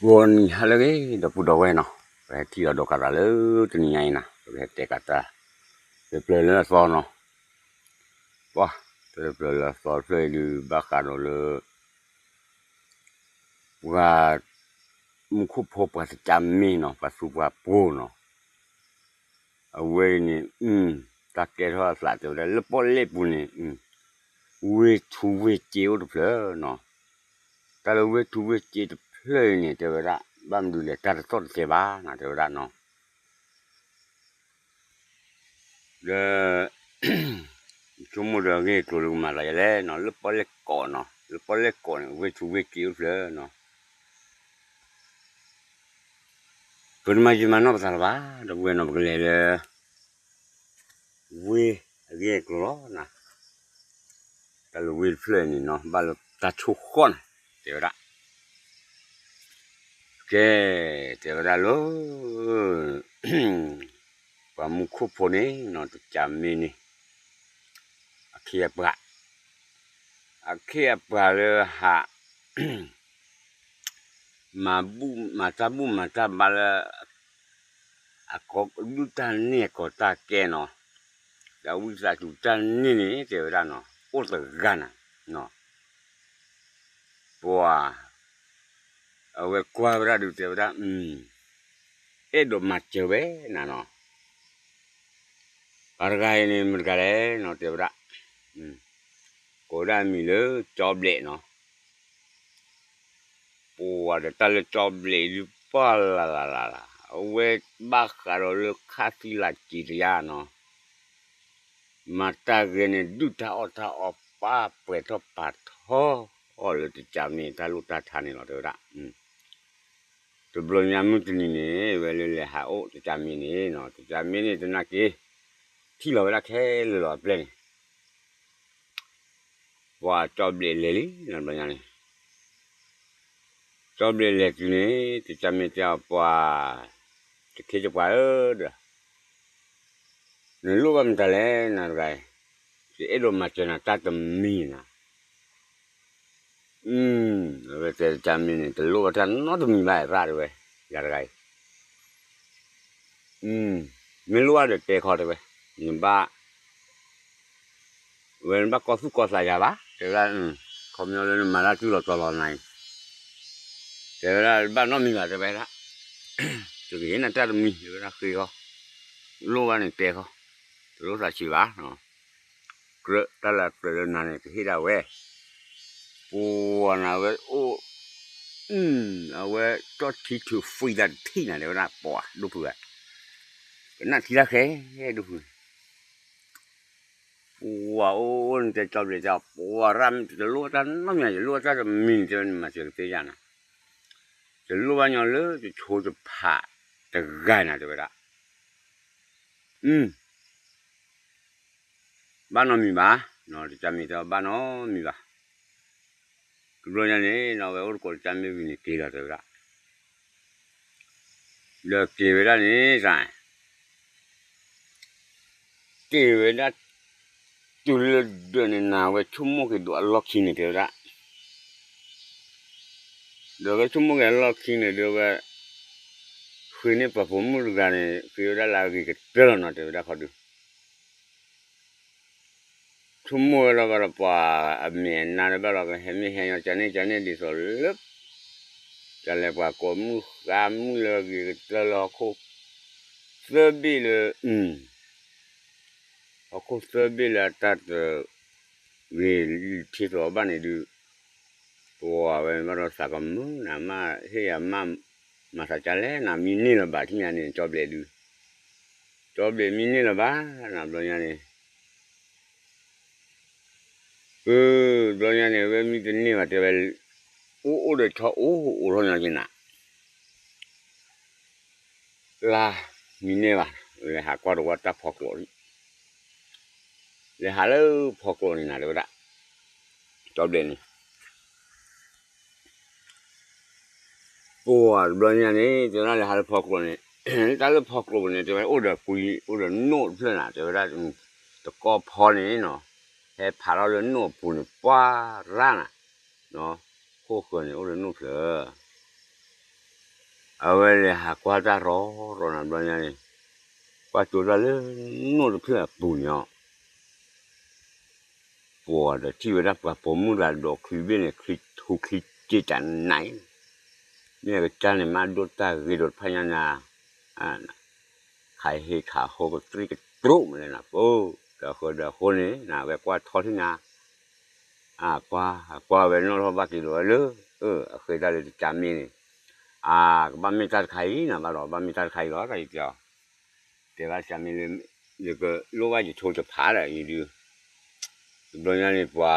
ဂီၤနံၤဟါလၢအဂ့ၤ ဒီပုၢ်ဒီဝဲၢ်နီၤ, ပဟဲထံၣ်လိာ်ဒီးကးတၢ်လၢတနံၤညါအံၤနီၤ, ပကဟဲတဲကးတၢ် တပျၢၤလၢအသီနီၤ, ပှၤ တပျၢၤလၢအသီတဖျၢၣ်အံၤဒုး ဘၣ်ဃးဒီးလၢ ပှၤ မူခိၣ်ဖိပှၤသကးမ့ၢ်နီၤ, ပှၤသူပှၤပိာ်နီၤ, အဝဲအံၤန့ၣ် တၢ်ကဲထီၣ်အသးတဲဝဲဒၣ် လၢပီၣ်လဲၣ်ပူၤန့ၣ် ဝ့ၢ်ထူဝ့ၢ်စ့အိၣ်တဖျၢၣ်နီၤ, တၢ်လၢဝ့ၢ်ထူဝ့ၢ်စ့တဖျၢၣ်အံၤန့ၣ် တဲဝဲဒၣ် ဘၣ်မနုၤလဲၣ် တၢ်တသီၣ်တသဲဘၣ်နီၤ တဲဝဲဒၣ်နီၤ ဒီး ဆိကမိၣ်ဒီးအဂ့ၢ်အကျိၤလၢကမၤသးယဲလဲၣ်နီၤ, လၢပီၣ်လဲၣ်ကီးနီၤ, လၢပီၣ်လဲၣ်ကီးန့ၣ် ဝ့ၢ်ထူဝ့ၢ်စ့အိၣ်တဖျၢၣ်နီၤ, ပတမၤယံာ်မၤနီၢ်ပသးလၢၤဘၣ်, ဒီပုၢ်ဝဲၢ်နီၤ ပကလဲၤလၢ ဝ့ၢ်အဂ့ၢ်အကျိၤလီၤနီၤ, တၢ်လၢဝ့ၢ်တဖျၢၣ်အံၤန့ၣ်နီၤ ဘၣ်လၢတၢ်ဆိၣ်ဃီၣ်နီၤ, တဲဝဲဒၣ် ကဲ တဲဝဲဒၣ်လၢ ပှၤမူခိၣ်ဖိန့ၣ်နီၤ တကးမ့ၢ်န့ၣ် အခ့အပှၤ အခ့အပှၤလၢဟး မၤဘူၣ်မၤတၢ်ဘူၣ်မၤတၢ်ဘါလၢ အကိးဒုၣ်တၢ်န့ၢ်အကိးတၢ်ကဲနီၤ, ဒီးဝံသးစူၤတၢ်န့ၢ်န့ၣ် တဲဝဲဒၣ်နီၤ အိၣ်တဂၤနၤနီၤ, ပှၤ အဝဲကွၢ်ဝဲဒၣ်ဒုးတဲဝဲဒၣ် အဲၣ်ဒိးမၤစၢၤဝဲနၤနီၤ, ပှၤတဂၤအံၤန့ၣ် မတၤတဂၤလဲၣ်နီၤ တဲဝဲဒၣ် ကိးဒၣ်မံၤလၢကၠီဘျဲးနီၤ, ပှၤဒီးတၢ်လၢကၠီဘျဲးဒုးပှၢ်လၢ်လၢ်လၢ်လၢ်, အဝဲဘၣ်ဃးဒီးလၢခါသံလၢ်ကံးတယါနီၤ, မၤတၢ်ဂဲၤန့ၣ် ဒုၣ်တၢ်အီၣ်တၢ်အီပာ်ပှဲၤထီၣ်ပာ်ထီအီၤလၢတကးမ့ၢ်တၢ်လိၣ်တၢ်ထါန့ၣ်လီၤ တဲဝဲဒၣ် တဘျီညါမုၢ်တနံၤန့ၣ် ဝဲလၢလဲၤဟးအိၣ်တကးမ့ၢ်န့ၣ်နီၤ, တကးမ့ၢ်န့ၣ် တနာ်က့ၤ ထံၣ်လီၤဝဲဒၣ်ခဲလၢာ်လီၤအပျဲၢ်န့ၣ်, ပှၤကၠီဘျဲးလဲၤလံနီၤ တဘျီညါန့ၣ်, ကၠီဘျဲးလဲၤတုၤန့ၣ် တကးမ့ၢ်တဲအီၤပှၤ တခ့တပှၤဧၢဒီး နလိၣ်ဘၣ်မတၤလဲၣ်နၤတဂၤအံၤ, ယအဲၣ်ဒိးမၤစၢၤနၤတၢ်တမံၤနၤ, အဝဲတဲတကးမ့ၢ်န့ၣ် တလိၣ်ဘၣ်တၢ်နီတမံၤဘၣ်ရၣ်တဲဝဲ, ယၤတဂၤအံၤ မ့ၢ်လိၣ်ဘၣ်ဒီးတဲခီတဲဝဲ, နဘၣ် ဝဲနဘၣ်ကီၢ်သူၣ်ကီၢ်သးယၤဘၣ် တဲဝဲဒၣ်, ခီပညီလၢနမၤတၢ်တုၤလီၤတီၤလီၤနၤအံၤ, တဲဝဲဒၣ်ဘၣ်နီတမံၤဘၣ်တဲဝဲဒၣ်, ယကဟ့ၣ်နၤတၢ်တမံၤ တဲဝဲဒၣ်ဃ့ခီ, လိၣ်ဘၣ်န့ၣ်တဲခီ, တလိၣ်သးဆံးဘၣ် ကြၢးတၢ်လၢကြၢးလၢနၤန့ၣ် ကဟ့ၣ်ဒၣ်ဝဲ, ပှၤနၤဝဲအိၣ်, အဝဲကၠီၣ်ထံထုးဃံသးတထံၣ်နၤ တဲဝဲဒၣ် ပှၤဒိၣ်ဖုဧၢ, ကနၣ်ထံတၢ်ဃဲ ဒိၣ်ဖု, ပှၤအိၣ်အိၣ်န့ၣ်တဲကၠီဘျဲးတဲ ပှၤရၣ်မ့ၢ်တလိၣ်တၢ်နီတမံၤ ယလိၣ်တၢ်တမံၤန့ၣ် တဲဝဲန့ၣ် မၤစၢၤကသ့ယၤနၤ, ယလိၣ်ဘၣ်ညီလၢယဆိတဖးတဂၤနၤ တဲဝဲဒၣ်, ဘၣ်နီတမံၤဘၣ်, တကးမ့ၢ်တဲဘၣ်နီတမံၤဘၣ်, တဘျီညါန့ၣ် အဝဲအိၣ်တကိးတကးမ့ၢ်ဝံၤန့ၣ်က့ၤလီၤတဲဝဲဒၣ်, ဒီးက့ၤဝဲဒၣ်န့ၣ် တၢ် က့ၤဝဲဒၣ် တုၤလၢဒၢးန့ၣ် နၤဝဲဆိကမိၣ်က့ၤဒိးအလီၢ်ခံန့ၣ် တဲဝဲဒၣ်, ဒီးဝဲဆိကမိၣ်က့ၤအလီၢ်ခံန့ၣ် ဒီးဝဲ ဃ့န့ၢ်ပှၤပိာ်မုၣ်တဂၤန့ၣ် ဃ့ဝဲဒၣ်လၢအဂ့ၤကတၢၢ်လီၤနီၤ တဲဝဲဒၣ်ခီဒုး ဆိကမိၣ်ဝဲလီၤဘၣ်ဒီးပှၤအမဲာ်အနါဒီးဘၣ်လီၤ ကဟဲမ့ၢ်ဟဲညီ ကန့ၣ်ကန့ၣ်ဒ်သိးလၢ တၢ်လဲၤပှၤကိးမုၢ်ဃါမုၢ်လၢအဂ့ၤကတၢၢ်လၢဟီၣ်ခိၣ်သၢဘ့ၣ်လၢ ဟီၣ်ခိၣ်သၢဘ့ၣ်လၢအတၢ်တဂ့ၤထံသီဘၣ်န့ၣ်ဒုး ပှၤဝဲဘၣ်ဒီးသးကမုာ်နၤမး ဟ့ၣ်ယၤမး မၤသးကလဲၣ်နၤ မံန့ၢ်လၢၤဘၣ်ထံၣ်ညါန့ၣ် ကၠီဘျဲးဒုး ကၠီဘျဲးမံန့ၢ်လၢၤဘၣ် နဘျီညါန့ၣ် အၢ ဘျီညါန့ၣ် အဝဲမံတန့ၢ်ဘၣ်တဲဝဲ အိၣ်အိၣ်ဒီးဆီအိၣ်အိၣ်ထီၣ်ညီက့ၤနၤ လါမံန့ၢ်ဘၣ် လဲၤဟးကွၢ်တဝီတၢ်ဖီကျိးလံ လဲၤဟးလၢဖီကျိးန့ၣ်နၤတဲဝဲဒၣ် ကၠီဘျဲးန့ၣ် ပှၤတဘျီညါန့ၣ် တဲဝဲဒၣ်လဲၤဟးလၢဖီကျိးန့ၣ် တၢ်လၢဖီကျိးပူၤန့ၣ် တဲဝဲအိၣ်ဒီးကွံ အိၣ်ဒီးနိၣ်တဖျၢၣ်နၤ တဲဝဲဒၣ် တကီၢ်ဖီန့ၣ်နီၤ ဟဲဖးထီၣ်လၢနိၣ်အပူၤန့ၣ် ပှၤရၣ်နၤ ခိၣ်ဃၢၤန့ၣ် အိၣ်လၢနိၣ်ဖျၢၣ် အဝဲလဲၤဟးကွၢ်တၢ်ရီရီနၤဘျီညါန့ၣ်, ကွၢ်ကၠိတၢ်လၢနိၣ်တဖျၢၣ်အပူၤန့ၣ်အီၤ, ပှၤဒီးထံၣ်ဝဲဒၣ်ပှၤပိာ်မုၣ်တဂၤဒီးချံဘ့ၣ်န့ၣ် ချံထူချံတ့ၢ်တၢ်နးအံၤ, မ့ၢ်အကစၢ်န့ၣ်မးဒိၣ်တၢ်ဂ့ၤဒီးတဖၣ်ညါနၤ, ခးဟ့ၣ်ခးဟီကတြံၣ်ကတြိၣ်မးလဲၣ်နၤ, ပၢ်, ဒီးဃၢဒီးအဃိန့ၣ် နဝဲကွၢ်ထီထံၣ်နၤ အကွၢ်, အကွၢ်ဝဲနီၣ်ထီၣ်ဘၣ်က့ၤဒီးဝဲလၢ, အဃ့တၢ်လၢတကးမ့ၢ်န့ၣ်, အ, ကဘၣ်မ့ၢ်တၢ်တခါအံၤနၤဘၣ်ဒီး ဘၣ်မ့ၢ်တၢ်တခါအံၤလီၤ တၢ်အံၤတဲအီၤ, တဲဘၣ်တကးမ့ၢ်လၢ, ယကလိၣ်ဘၣ်ယထိတဖးဒီးယဒုး, တဘျီညါန့ၣ်ပှၤ,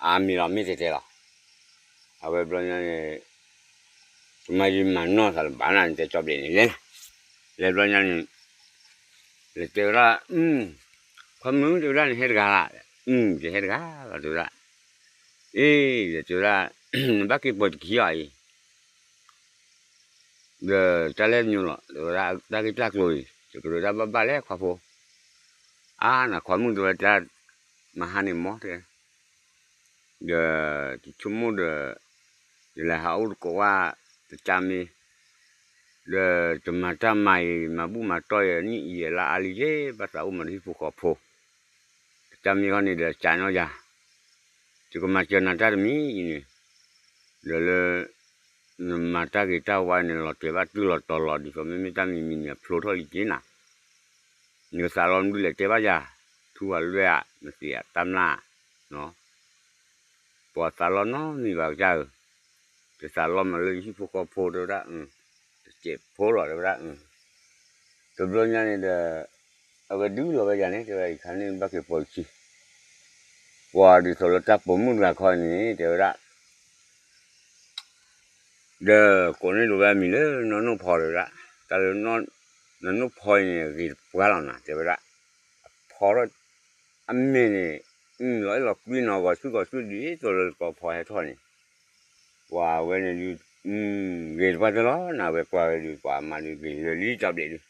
အါမ့ၢ်လီၤမ့ၢ်တဲတဲလီၤ, အဝဲဘျီညါန့ၣ် ကမၤယံာ်မၤနီၢ်သးလၢၤဘၣ်နၤ နတဲကၠီဘျဲးန့ၣ်လဲၣ်, လဲၤဘျီညါန့ၣ်, လဲၤတဲဝဲဒၣ်, ခွါမုၣ်တဲဝဲဒၣ်နဟဲတဂၤလၢ်, ယဟဲတဂၤလီၤတဲဝဲဒၣ်, အ့ၣ် ယတဲဝဲဒၣ်, နဘၣ်က့ၤပိာ်တခံအီၤအံၤ, ဒီးတၢ်လဲၣ်တညိလီၤ တဲဝဲဒၣ်တၢ်ဂ့ၢ်တၢ်ကျိၤအံၤ ယကရၢတၢ်ဘၣ်ဘၣ်လဲၣ်ခွါဖိ, အါနခွါမုၣ်တဲဝဲတၢ်, မဟါန့ၣ်မီၢ်တဲ ဒီး, တဆိကမိၣ်ဒီး, ယလဲၤဟးအိၣ်တကိးဝဲ, တကးမ့ၢ်, ဒီးတမၤတၢ်မၤအံၤ မၤဘူၣ်မၤတီၢ်အံၤ နံၣ်အံၤအလါအါလံယ့ၣ် ဘၣ်သးအိၣ်မၤတဟံၣ်ဖိဃီဖိ, တကးမ့ၢ်ဃီန့ၣ်ဒီးကးနီၢ်ယၤ, ယကမၤစၢၤနၤတၢ်တမံၤအံၤန့ၣ်, ဒီးလၢ နမၤတၢ်ဂ့ၤတၢ်ဝါန့ၣ် လီၤတဲာ်ဘၣ်တုၤလီၤတီၤလီၤ ဒ်သိးမ့မ့ၢ်တၢ်မံၤမံၤန့ၣ် အဖျိထီၣ်လံက့နၤ, နကသးလီမနုၤလဲၣ်တဲဘၣ်ယၤ, ထူဂၤလွဲၢ်ဧါ နသ့ၣ်ဧါတၢ်မျၢ်, ပှၤသးလီနီတမံၤဘၣ်ကစၢ်ဧၢ, တသးလီမးလၢယဟံၣ်ဖိဃီဖိတဲဝဲဒၣ်, တစဲးဖိလီၤတဲဝဲဒၣ်, တဘျီညါန့ၣ်ဒီး, အဝဲဒုးလီၤဝဲယၤန့ၣ် တဲဝဲဒၣ် ယခါန့ၣ်ဘၣ်က့ၤပိာ်ယခံ, ပှၤဒ်သိးလၢတၢ်ပိာ်မုၣ်တဂၤခီန့ၣ် တဲဝဲဒၣ် ဒီးကိးန့ၢ်ဒိးဝဲအမံၤလၢနီၢ်နိၣ်ဖီတဲဝဲဒၣ်, တၢ်လၢ, နီၢ်နိၣ်ဖီအံၤန့ၣ် ဂ့ၤတပှၢ်လီၤနၤ တဲဝဲဒၣ်, အဖီထီၣ်, အမဲာ်န့ၣ်, လီၤအဲၣ်လီၤကွံနီၤဂီၤဆူၣ်ဂီၤဆူၣ်ဒ်သိးလၢတကိးဖီဟဲထီၣ်န့ၣ်, ပှၤဝဲန့ၣ်ဒုး, ဂ့ၤတပှၢ်တလီၤနၤ ဝဲကွၢ်ဝဲဒုး ပှၤမၤဒုးဂ့ၤလၢာ်လံကၠီဘျဲးဒုး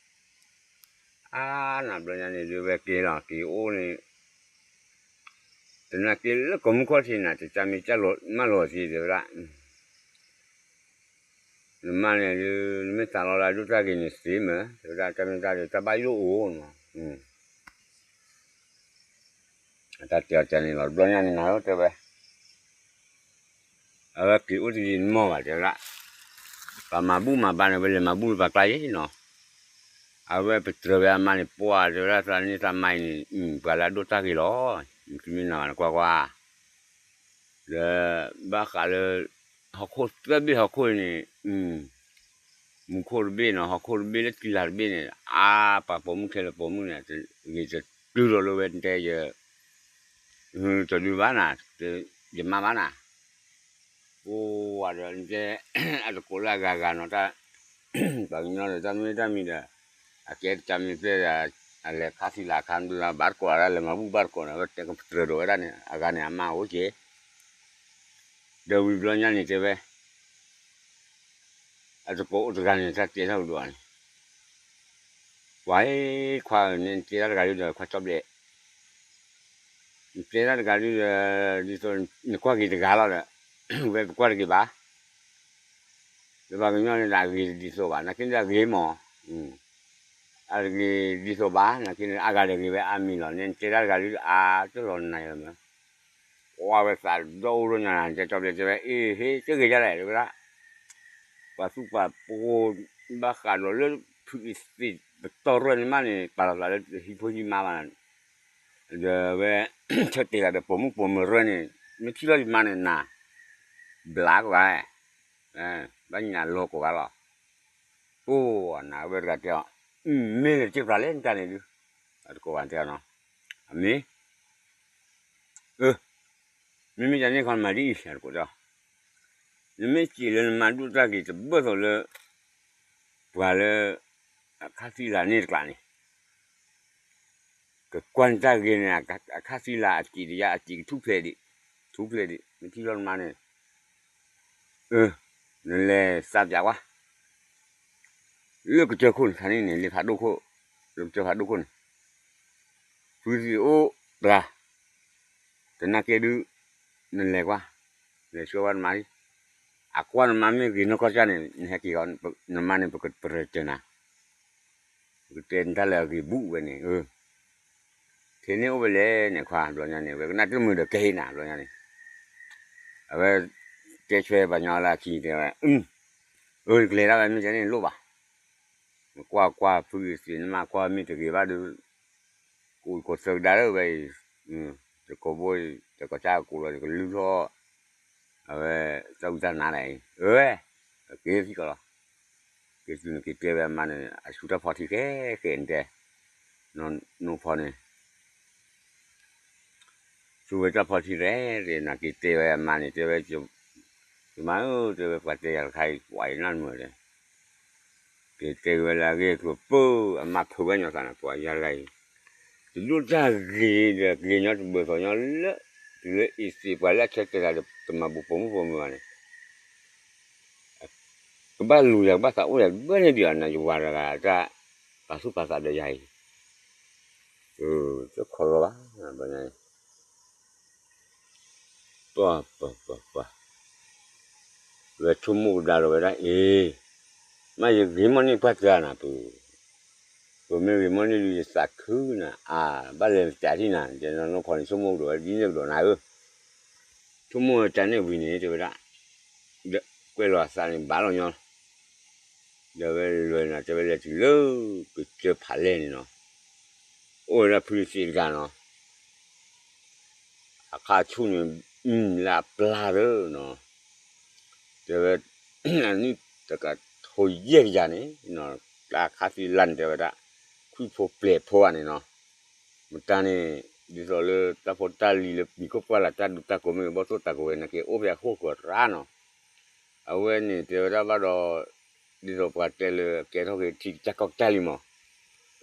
အါနဘျီညါန့ၣ်ဒုးဝဲက့ၤလီၤက့ၤအိၣ်န့ၣ်, တနာ်က့ၤလၢကိးမုၢ်ခီၣ်ထံးနၤ တကးမ့ၢ်ကၢ်လီၤမၢ်လီၤသ့တဲဝဲဒၣ်, နမါန့ၣ်ဒုး နမ့ၢ်သးလီလၢအဒိၣ်တၢ်ဂ့ၤန့ၣ်သ့မ့ၢ် တဲဝဲဒၣ် တၢ်မ့ၢ်တၢ်ဒုး တၢ်ဘၣ်ယိၣ်အိၣ်နီၤ, တၢ်တဲအီၤတၢ်န့ၣ်လီၤ တဘျီညါန့ၣ်နၤဧၢ တဲဝဲ အဝဲက့ၤအိၣ်တယံာ်တမီၢ်ဘၣ် တဲဝဲဒၣ်, ပှၤမၤဘူၣ်မၤဘါန့ၣ် ဝဲလဲၤမၤဘူၣ်လၢပှၤကျါယ့ၣ်နီၤ, အဝဲပတြၢၤဝဲအမါန့ၣ် ပှၤတဲဝဲဒၣ်သးန့ၢ်သးမါအံၤန့ၣ် ပှၤလၢအဒိၣ်တၢ်ဂ့ၤလီၤ, မ့ၢ်နၤဘၣ်နကွၢ်ကွၢ်, ဒီးဘၣ်ဃးလၢ ဟီၣ်ခိၣ်သၢဘ့ၣ်ဟီၣ်ခိၣ်အံၤန့ၣ် မူခိၣ်တဘ့ၣ်နီၤ ဟီၣ်ခိၣ်တဘ့ၣ်လၢထံလာ်တဘ့ၣ်န့ၣ် အါပှၤပိာ်မုၣ်ခဲလၢာ်ပိာ်မုၣ်န့ၣ် ဂ့ၤတတုၤလီၤလၢဝဲတဲယ တဒုဘၣ်နၤ, ယမါဘၣ်နၤ, အိၣ်ဝဲဒီးတဲ အတကိးလၢအဂၤဂၤနီၤ တၢ် ပှၤကညီဒီးတၢ်မ့ၢ်တၢ်မံၤဒီး အကဲတၢ်မ့ၢ်ဖျဲၣ်ဒီး အလဲၤခါသံလၢအခါမဒုးဘၣ်တကိးလၢလဲၤမၤဘူၣ်ဘၣ်တကိးန့ၣ် အဝဲတဲကပတြၢၤဒီးဝဲဒၣ်န့ၣ် အဂၤန့ၣ်အမါအိၣ်က့ၤ ဒီးဝံၤဘျီညါန့ၣ်တဲဝဲ အတကိးအိၣ်တဂၤန့ၣ် တၢ်တဲတၢ်ကဒိးန့ၣ်, ပှၤဧၢ ခွါဧၢ နတဲတၢ်တဂၤဒုဒီး ခွါကၠီဘျဲး, နတဲတၢ်တဂၤဒုဒီး ဒ်သိးနကွၢ်က့ၤတဂၤလီၤဒီး ဝဲပကွၢ်တက့ၤဘၣ်, ဒီးပှၤကညီန့ၣ်ဒီးအဂ့ၤတဒ်သိးဘၣ် နာ်က့န့ၣ်အဂ့ၤမး, အဂ့ၤဒ်သိးဘၣ် နာ်က့န့ၣ် အဂၤဒီးဂ့ၤဝဲအါမံၤလီၤ နတဲတၢ်တဂၤဒုဒီး အါတလီၤနၤယၤမး ကွၢ်ဝဲသးဒီအိၣ်ဒီညါ ကၠီဘျဲးတဲဝဲ အ့ၣ် ဟ့ၣ် တဂ့ၤဒ်လဲၣ် တဲဝဲဒၣ်, ပှၤသူၣ်ပှၤပိာ် ဘၣ်ဃးဒီးလၢ ဖုအံၤသ့ၣ်ပတီၢ်ရၢၢ်န့ၣ်မးန့ၣ် ပာ်လီၤသးလၢဟံၣ်ဖိဟံၣ်မါဘၣ်, ဒီးဝဲ ဆၢတဲာ်လီၤဒီးပိာ်မုၣ်ပိာ်မုၣ်ရၢၢ်န့ၣ် မ့ၢ်ထံၣ်လီၤယမါန့ၣ်နၤ ဘျါကဘၣ်, ဘၣ်ညါလီၤကိးဂၤလီၤ, အိၣ်နၤဝဲတဂၤတဲအီၤ, မ့ၢ်လၢတက့ၢ်ပြးလဲၣ်နတၢ်န့ၣ်ဒုး, အတကိးဘၣ်တဲအီၤနီၤ, အမ့ၢ် အၢ, မ့မ့ၢ်ယၤန့ၣ်ခီနမၤဒ်အံၤ အတကိးတဲအီၤ, နမ့ၢ်စံးလၢနမၤဒိၣ်တၢ်ဂ့ၤတဘၢၣ်သိးလၢ ပှၤလၢ အခါသံလၢ်န့ၣ်တကျါန့ၣ် ကကွၢ်နတၢ်ဂ့ၤန့ၣ် အခါသံလၢ်အစံးတယါ အစံးကထူၣ်ဖျဲးဒံး, ထူၣ်ဖျဲးဒံး နထံၣ်လီၤနမါန့ၣ်, အၢ, နလဲၤသးပၠးကွၢ် လၢကစၢၢ်ခိၣ်န့ၣ် ခါန့ၣ်န့ၣ် လၢဖးဒိၣ်ခိၣ်, လၢကစၢၢ်ဖးဒိၣ်ခိၣ်န့ၣ်, ဖုသံအိၣ်တဂၤ, တနာ်က့ဒုး, နလဲၤကွၢ်, လဲၤဆှၢဝဲနမါလံ, အကွၢ်နမါမ့ၢ်ဂ့ၤနီၢ်ကီၢ်ကၢ်န့ၣ် နဟဲက့ၤအီၤ နမါန့ၣ် ပကပရၢတၢၤနၤ, ပကတဲနတၢ်လၢအဂ့ၤဘူးဝဲန့ၣ်, ထဲန့ၣ်အိၣ်ဝဲလဲၣ်န့ၣ်ခွါ ဘျီညါန့ၣ် ဝဲကနၣ်တမုာ်ဒီးကဟ့ၣ်နၤ ဘျီညါန့ၣ်, အဝဲတဲဆွဲပှၤညီလၢအခံတဲဝဲ, အၢ ကလဲၤဒၣ်ဝဲမ့ၢ်ကဲန့ၣ်လိၣ်ဘၣ်, နကွၢ်ကွၢ်ဖုသ့ၣ် နမါကွၢ်မ့ၢ်တဂ့ၤဘၣ်ဒီး ကိးကိးသၢကဒါလၢဝဲအံၤ, တကိးဘိအံၤ တကိးဆၣ်အကိးလီၤ ယကလုၢ်ထီၣ်, အဝဲ တၢ်ဝံတၢ်နါဒၣ်အံၤ, အဝဲ က့ၤသံကီးလီၤ, က့ၤတုၤန့ၣ်က့ၤတဲဝဲအမါန့ၣ် အဆူတၢ်ဖီထံဃဲဃဲန့ၣ်တဲ, နီၢ်ဖီန့ၣ် ဆူဝဲတၢ်ဖီထံရဲၣ်န့ၣ် က့ၤတဲဝဲအမါန့ၣ် တဲဝဲ, ယမါဧၢ တဲဝဲ ပှၤတဲယၤတခါအံၤ ပှၤအံၤနၢ်မုာ်လဲၣ်, က့ၤတဲဝဲလၢအဂ့ၢ်အကျိၤပၢၢ် အမါဖုးဝဲညီသးန့ၣ် ပှၤယၤတဂၤအံၤ, တဒိၣ်တၢ်ဂ့ၤဒီးက့ၤညီတဘၢၣ်သီညီလၢ တုၤလၢအ့စ့ၣ်ပှၤလၢအဆဲးတဲတၢ်ဒီး တမၤဘူးပိာ်မုၣ်ပိာ်မုၣ်ဘၣ်န့ၣ် ကဘၣ်လူၤယၤ ကဘၣ်သးအိၣ်ယၤ ဘၣ်န့ၣ်ဒံးအီၤနၤ ယဝၤတဂၤတၢ်ပာ်သူၣ်ပာ်သးဒီးယၤအံၤ, တခီလီၤဘၣ်, ပှၤ ပှၤ ပှၤ ပှၤ ဝဲဆိကမိၣ်ကဒါလီၤဝဲဒၣ်အံၤ, မ့ၢ်ယဂ့ၤမီၢ်န့ၢ်ပှၢ်တၢ်နၤပူၤ, ပမ့ၢ်ဂ့ၤမီၢ်န့ၢ်ဒုးယသးခုနၤ အါ ဘၣ်လဲၤတၢ်ထံၣ်နၤ ယနီၢ်နီၢ်ဖီန့ၣ် ဆိကမိၣ်ကဒီးဝဲဒ်န့ၣ်ကဒီးနၤဧၢ, ဆိကမိၣ်ဝဲတၢ်န့ၣ်ဝံၤန့ၣ် တဲဝဲဒၣ်, ဒီးကွဲးလီၤအသးန့ၣ်ဘၣ်လီၤညီ ဒီးဝဲလဲၤနၤ တဲဝဲလဲၤတုၤလၢ ကစၢၢ်ဖးလဲၢ်န့ၣ်နီၤ, အိၣ်ဝဲဒၣ်ဖုသ့ၣ်တဂၤနီၤ, အခါဆူၣ်န့ၣ် လၢအပျၢ်လၢနီၤ, တဲဝဲ အနံၣ်တကထိယဲၢ်ကယၤန့ၣ်နီၤ, တၢ်ခါသံလၢ်န့ၣ်တဲဝဲဒၣ်, ခွံဖိပျဲၤဖိဘၣ်န့ၣ်နီၤ, မတၤန့ၣ် ဒ်သိးလၢတၢ်ဖိတၢ်လံၤလၢမံၤခိၣ်ပှၢ်လၢ် တၢ်ဒူတၢ်ကိးမ့ၢ်ဂ့ၤ ဘီၣ်သိၣ်တၢ်ကိးဝဲန့ၣ်က့ၤ အိၣ်ဖဲအဃိၣ်ဃၢၤရၣ်နီၤ, အဝဲန့ၣ်တဲဝဲဒၣ်ဘၣ်ဒီး ဒ်သိးပှၤတဲလၢကဲထီၣ်က့ၤထံကစၢ်ကီၢ်ကစၢ်လံမး,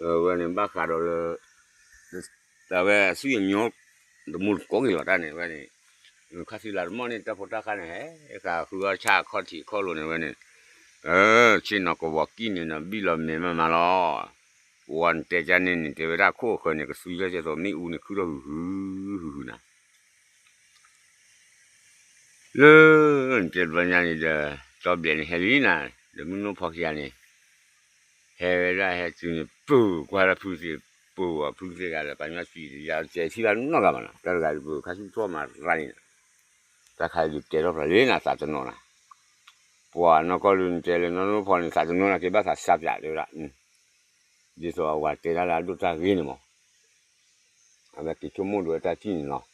အဝဲန့ၣ်ဘၣ်ဃးဒီးလၢ တၢ်ဝဲအသွံၣ်အညီ တမူတကိးက့ၤလီၤတၢ်န့ၣ်ဝဲန့ၣ်, ခါဆံလၢ်တမီၢ်န့ၣ် တၢ်ဖိတၢ်ဃါန့ၣ် ဟဲဃးဃုအီၣ်ဆၣ်အခီၣ်ထံးအခီၣ်လိၤန့ၣ်ဝဲန့ၣ်, ဆ့ၣ်နီၤကဝီၤကံၢ်န့ၣ်နီၤ ဘံၣ်လီၤမဲာ်မးမးလီၤ, ပှၤနတဲကါန့ၣ်န့ၣ် တဲဝဲဒၣ်ခိၣ်အဃၢၤန့ၣ် ကသွံလၢကဲသိးမ့ၣ်အူန့ၣ် ခုၣ်ထီၣ်ဟုၣ်ဟုၣ်ဟုၣ်ဟုၣ်နၤ လၢနတဲဘျီညါန့ၣ်ဒီး ကၠီဘျဲးန့ၣ်ဟဲလံနၤ, ဒီးမုၢ်နိၣ်ဖီခံဂၤန့ၣ် ဟဲဝဲဒၣ်ဟဲတုၤန့ၣ် ပၢၢ်ကွၢ်လၢဖုသ့ၣ် ပၢၢ်ဝဲဖုသ့ၣ်ဂၤဒီး ပှၤညီစံး ယၤစဲးထံၣ်ဘၣ်နီတဂၤဘၣ်နီၤ, တၢ်တဂၤဒ်ပခါဆူၣ်ထီၣ်မၤရၤန့ၣ်, တၢ်ခါအံၤဒုးတဲထီၣ်ဖျါလံနၤ သးတနီၤနၤ, ပှၤနီၢ်ကီၢ်လၢနတဲလၢနီၢ်နိၣ်ဖီန့ၣ် သးတနီၤနၤက့ၤဘၣ်သးစၢ်ပၠးတဲဝဲဒၣ်, ဒ်သိးအဝၤတဲတၢ်လၢအဒိၣ်တၢ်ဂ့ၤန့ၣ်မး အဝဲက့ၤဆိကမိၣ်ဒိးဝဲတၢ်ထံၣ်န့ၣ်လီၤ.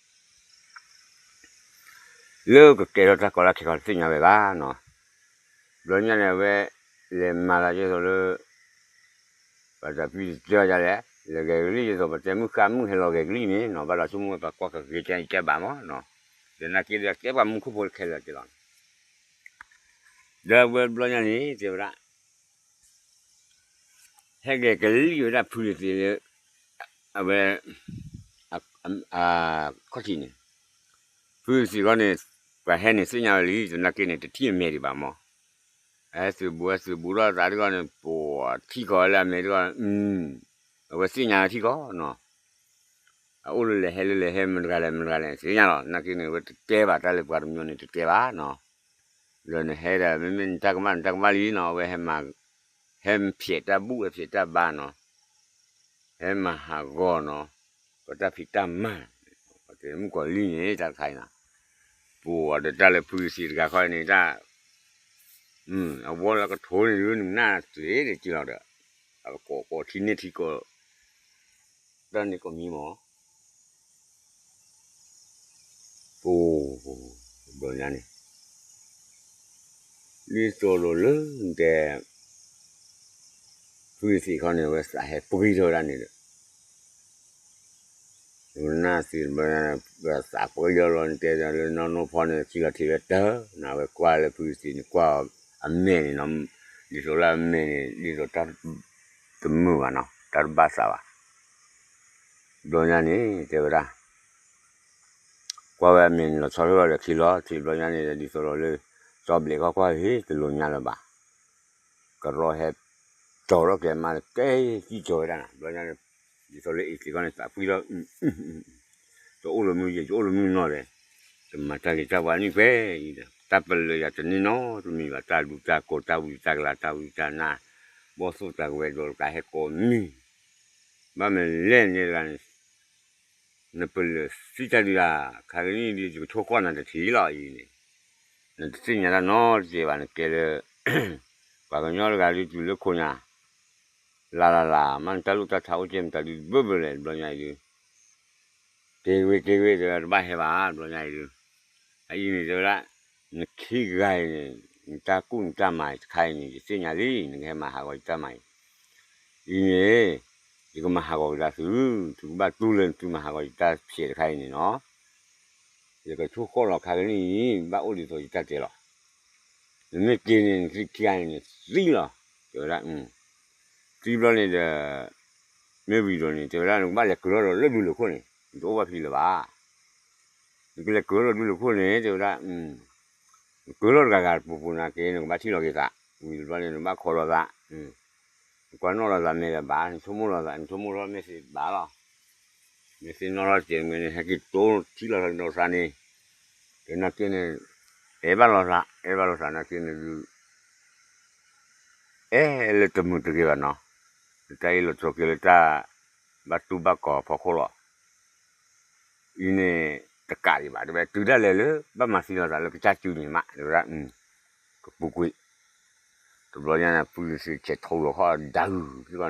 လၢကကဲထီၣ်တၢ်ကီတၢ်ခဲခီတသ့ၣ်ညါဝဲဘၣ်နီၤ. ဘျီညါန့ၣ် အဝဲလဲၤမၤသးဒ်သိးလၢ ပှၤတၢ်ဖံးတၢ်ကလဲၣ်, လဲၤဂဲၤကလံၣ်ဒ်သိးပတဲမုၢ်ဃါမုၢ်ဟဲလီၤဂဲၤကလံၣ်န့ၣ်နီၤ, ဘၣ်ဒီးဆိကမိၣ်ပှၤကွၢ်ကဂ့ၤကဲကဲဘၣ်မးနီၤ. ဒီးနာ်က့ဒီးကဲပှၤမူခိၣ်ဖိတခဲလၢာ်က့လီၤ. ဒီးအဝဲဘျီညါန့ၣ် တဲဝဲဒၣ် ဟဲက့ၤကလံၣ်ဝဲဒၣ်ဖုသ့ၣ်လၢ အဝဲ အခီၣ်ထံးန့ၣ်, ဖုသ့ၣ်ခီန့ၣ် ပှၤဟဲန့ၣ်သ့ၣ်ညါဝဲလံ, သနာ်က့န့ၣ် တထံၣ်အမဲာ်ဒံးဘၣ်မး. ဟဲသုးဘူး ဟဲသုးဘူးထီၣ်သးတခီန့ၣ် ပှၤထံၣ်ကီးဝဲလၢအမဲာ်တခီ, အဝဲသ့ၣ်ညါထံၣ်ကီးနီၤ. အအိၣ်လၢလဲၤဟဲလၢလဲၤဟဲ မတၤတဂၤလဲၣ် မတၤတဂၤလဲၣ် သ့ၣ်ညါလီၤ. သနာ်က့န့ၣ် အဝဲတတဲဘၣ်တၢ်လၢပှၤတမံၤန့ၣ် တတဲဘၣ်နီၤ. ဒီးနဟဲဒီး မ့မ့ၢ်နတၢ်ကမၣ် နတၢ်ကမၣ်လံနီၤ, အဝဲဟဲမၤ ဟဲဖျဲးတၢ်ဘူၣ် ဟဲဖျဲးတၢ်ဘါနီၤ, ဟဲမၤဟးဂီၤနီၤ, ပတၢ်ဖံးတၢ်မၤ, ပတဲမုၣ်ကီၤလံၢ်န့ၣ် တၢ်တခါအံၤနီၤ, ပှၤဒီးတၢ်လၢဖုသ့ၣ်တဂၤခီန့ၣ် တၢ် အဝီလၢကထိန့ၣ် နုာ်နၢ်သ့ဒ်က့လီၤဒီး, အကကိးကိးထံန့ၢ်ထံကိး တၢ်န့ၣ်ကိးမံၤမး ပူၤ, ဘျီညါန့ၣ် ဒ်သိးလိၤလၢနတဲ ဖုသ့ၣ်ခီန့ၣ် အဝဲသးဟဲပှံထီၣ်ဝဲဒၣ်န့ၣ်ဒီး နုာ်နၢ်သ့ဘျီညါန့ၣ် သးပှံလီၤလီၤ နတဲလၢနီၢ်နီၢ်ဖီန့ၣ် ထံလီၤထံးဝဲတၢ်, နဝဲကွၢ်လၢဖုသ့ၣ်န့ၣ် ကွၢ်အမဲာ်န့ၣ်နီၤ, ဒ်သိးလၢအမဲာ်န့ၣ် ဒ်သိးတၢ်တမုာ်ဘၣ်နီၤ, တၢ်တဘၣ်သးဘၣ်. ဘျီညါန့ၣ် တဲဝဲဒၣ် ကွၢ်ဝဲအမဲာ်န့ၣ် လီၤဆီထီၣ်လီၤဒီး ထံလီၤထံးဘျီညါန့ၣ် ဒ်သိးဒီးလၢ စီၤဘျဲးခီကွၢ်ဟ့ၣ် တလိၤညါလၢၤဘၣ်. ကရီဟဲ ကၠီၤထီၣ်ကျဲမးလၢကဲကံၣ်ကၠီၤဝဲဒၣ်နၤ, ဘျီညါန့ၣ် ဒ်သိးလၢအ့ၣ်သ့ၣ်ခီန့ၣ် သးပှံလီၤ, တအိၣ်လိာ်မုၢ်ယဲၢ် တအိၣ်လိာ်မုၢ်နီၢ်လဲၣ်, တမၤတၢ်ဂ့ၤတၢ်ဝါနံၣ်ဖဲအံၤဒီး တၢ်ပလၢၢ်ယၤတန့ၢ်နီတမံၤဘၣ်, တၢ်ဒူတၢ်ကိး တၢ်ဝံတၢ်ကလၤ တၢ်ဝံတၢ်နၢ်, ဘီၣ်သိၣ်တၢ်ကဝဲၤဒီးတကးဟဲကိးမံၤ, ဘၣ်မနုၤလဲၣ်န့ၣ်တဂၤန့ၣ် နပလၢၢ်သံတၢ်ဒုးဧါ, ခါကနံၣ်အံၤဒုး ယကဆိၣ်ဃီၣ်နၤတထံၣ်လီၤအံၤန့ၣ်, နတသ့ၣ်ညါတၢ်နီတစဲးဘၣ်, နကဲလၢ ပှၤကညီတဂၤဒုးတုၤလၢခိၣ်ညါ, လၢ်လၢ်လၢ် မ့ၢ်နတၢ်လိၣ်တၢ်ထးအိၣ်ကဲမတၤဒုးဘၣ်ဘၣ်လဲၣ် တဘျီညါအံၤဒုး က့ၤဝ့ၤက့ၤဝ့ၤ တဲဝဲတဘၣ်ဟဲဘၣ် တဘျီညါအံၤဒုး, အအံၤန့ၣ်တဲဝဲဒၣ်, နခံဂၤအံၤန့ၣ် နတၢ်ကူၣ်နတၢ်မၤအံၤတခါအံၤန့ၣ် ယသ့ၣ်ညါလံ နကဟဲမၤဟးဂီၤယတၢ်မၤအံၤ, အံၤန့ၣ် ယကမၤဟးဂီၤကဒါသု, သုကဘၣ်တူၢ်လၢနသုမၤဟးဂီၤယတၢ်ဖျဲးတခါအံၤန့ၣ်နီၤ, ယကဆိၣ်ဃီၣ်လီၤခါကနံၣ်အံၤ ဘၣ်အိၣ်ဒ်သိးယတၢ်တဲလီၤ. နမ့ၢ်က့ၤန့ၣ် နခံဂၤန့ၣ်သံလီၤ, တဲဝဲဒၣ်, သံဘျီန့ၣ်ဒီး မ့ၢ်ဝံၤဒီးန့ၣ် တဲဝဲဒၣ် နကဘၣ်လဲၤကၢၤထီၣ်ဒီးလၢဒူလၢၢ်ခိၣ်န့ၣ် နတအိၣ်ဘၣ်ဖဲလၢၤဘၣ်, နကလဲၤကၢၤထီၣ်ဒီးဒူလၢၢ်ခိၣ်န့ၣ် တဲဝဲဒၣ်, နကၢၤထီၣ်တဂၤဂၤတပူၤပူၤနာ်က့ နကဘၣ်ထံၣ်လီၤက့ၤသး, ဝံၤတဘျီန့ၣ် နဘၣ်ခိးလိာ်သး, နကွၢ်နီၣ်လိာ်သးမ့ၢ်လၢၤဘၣ်, နဆိကမိၣ်လိာ်သး နဆိကမိၣ်ထီၣ်မ့ၢ်သ့ဘၣ်လီၤ. မ့ၢ်သ့ၣ်နီၣ်ထီၣ်စဲးမ့ၢ်န့ၣ် ဟဲက့ၤတိထံၣ်လီၤသးဒီးသးန့ၣ်, ကဲနာ်က့န့ၣ် အဲၣ်ဘၣ်လိာ်သး အဲၣ်ဘၣ်လိာ်သးနာ်က့န့ၣ်ဒုး အဲၣ်လၢတမုာ်တဂ့ၤဘၣ်နီၤ, နတၢ်အ့ၣ်လိာ်ဆိးက့ၤလၢတၢ်ဘၣ်တူၢ်ဘၣ်ကီၤအဖီခိၣ်လီၤ. အံၤန့ၣ် တကးဒံးဘၣ် တဲဝဲ တုၤဒၣ်လဲာ်လၢ ဘၣ်မၤသံလိာ်သးလၢကစၢ်စုန့ၣ်မး တဲဝဲဒၣ်, ကပူၤကွံာ်, တဘျီညါန့ၣ် ဖုစံးဆဲးထီၣ်လီၤခီၣ်ဒၣ်ဂုာ် ခံဂၤန့ၣ်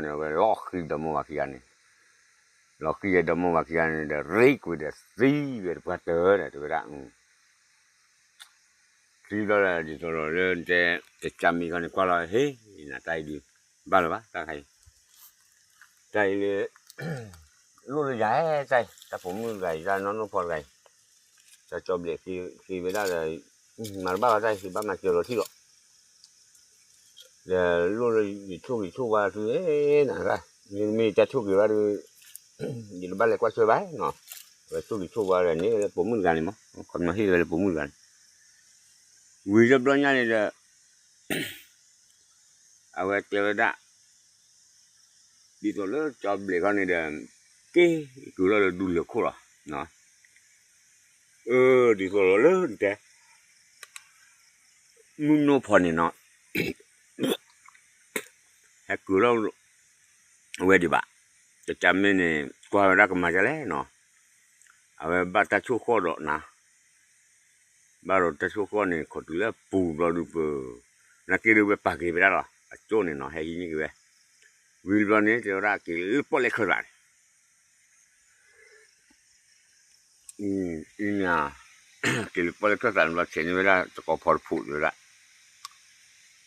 အဝဲလီၤဃံဒီမါဝၤခံဂၤန့ၣ်, လီၤဃံယဲဒီမါဝၤခံဂၤန့ၣ်ဒီး ရ့ကွံာ်ဒီးသံဝဲတပှၢ်တၢၢ်ဒီး တဲဝဲဒၣ် သံဘျီဒီး ဒ်သိးဒီးလၢတဲ တကးမံၤခီန့ၣ် ကွၢ်လီၤ ဟ့ၣ် နတၢ်အံၤဒုး ဘၣ်လၢၤဘၣ် တၢ်ခါအံၤ, တၢ်အံၤလၢ လိၣ်လၢယၤ တၢ်အံၤ တၢ်ပိာ်မုၣ်တဂၤအံၤ တၢ်နီၢ်နီၢ်ဖီတဂၤအံၤ, တၢ်ကၠီဘျဲးဃ့ဝဲဒၣ်ဒီး မၤတဘၣ်ဘၣ် တၢ်အံၤ ဃ့ဘၣ်မၤစၢၤလီၤထံၣ်လီၤ ဒီးလိၣ်လၢယဆိၣ်ဂ့ၤဆိၣ်ဝါသုနၤ, မ့မ့ၢ်ယတၢ်ဆိၣ်ဂ့ၤဘၣ်ဒီး ယတဘၣ်လဲၤကွၢ်ဆၢဘၣ်နီၤ, အဝဲဆိၣ်ဂ့ၤဆိၣ်ဝါဒီးန့ၣ် လၢပိာ်မုၣ်တဂၤန့ၣ်မး ခီပညီဟ့ၣ်ဝဲလၢပိာ်မုၣ်တဂၤန့ၣ်, ဝံၤတဘျီညါန့ၣ်ဒီး အဝဲတဲဝဲဒၣ် ဒ်သိးလၢကၠီဘျဲးခီန့ၣ်ဒီး က့ၤက့ၤလီၤလၢဒူလၢၢ်ခိၣ်လီၤ, အၢ ဒ်သိးလီၤလၢနတဲ မုၢ်နိၣ်ဖီန့ၣ်နီၤ ဟဲက့ၤလီၤ အဝဲဒံးဘၣ်, တကးမ့ၢ်န့ၣ်ကွၢ်ဝဲဒၣ်ကမၤဒ်လဲၣ်နီၤ, အဝဲဘၣ်တၢ်ဆိၣ်ဃီၣ်ဒီးနၤ ဘၣ်ဒီးတၢ်ဆိၣ်ဃီၣ်န့ၣ် ခိးတုၤလၢပူၤဘျီဒုးပၢၢ်, နာ်က့ဒုးဝဲပာ်က့ၤဝဲဒၣ်လီၤ အကၠိၣ်န့ၣ်နီၤ ဟဲဟံးန့ၢ်က့ၤဝဲ, ဝံၤဘျီန့ၣ် တဲဝဲဒၣ်က့ၤလၢပီၣ်လဲၣ်ခၢၣ်သးန့ၣ် အံၤန့ၣ် က့ၤလၢပီၣ်လဲၣ်ခၢၣ်သးန့ၣ်ဘျီ ဆဲးန့ၢ်ဝဲဒၣ်သကိးဖီတဖုတဲဝဲဒၣ်,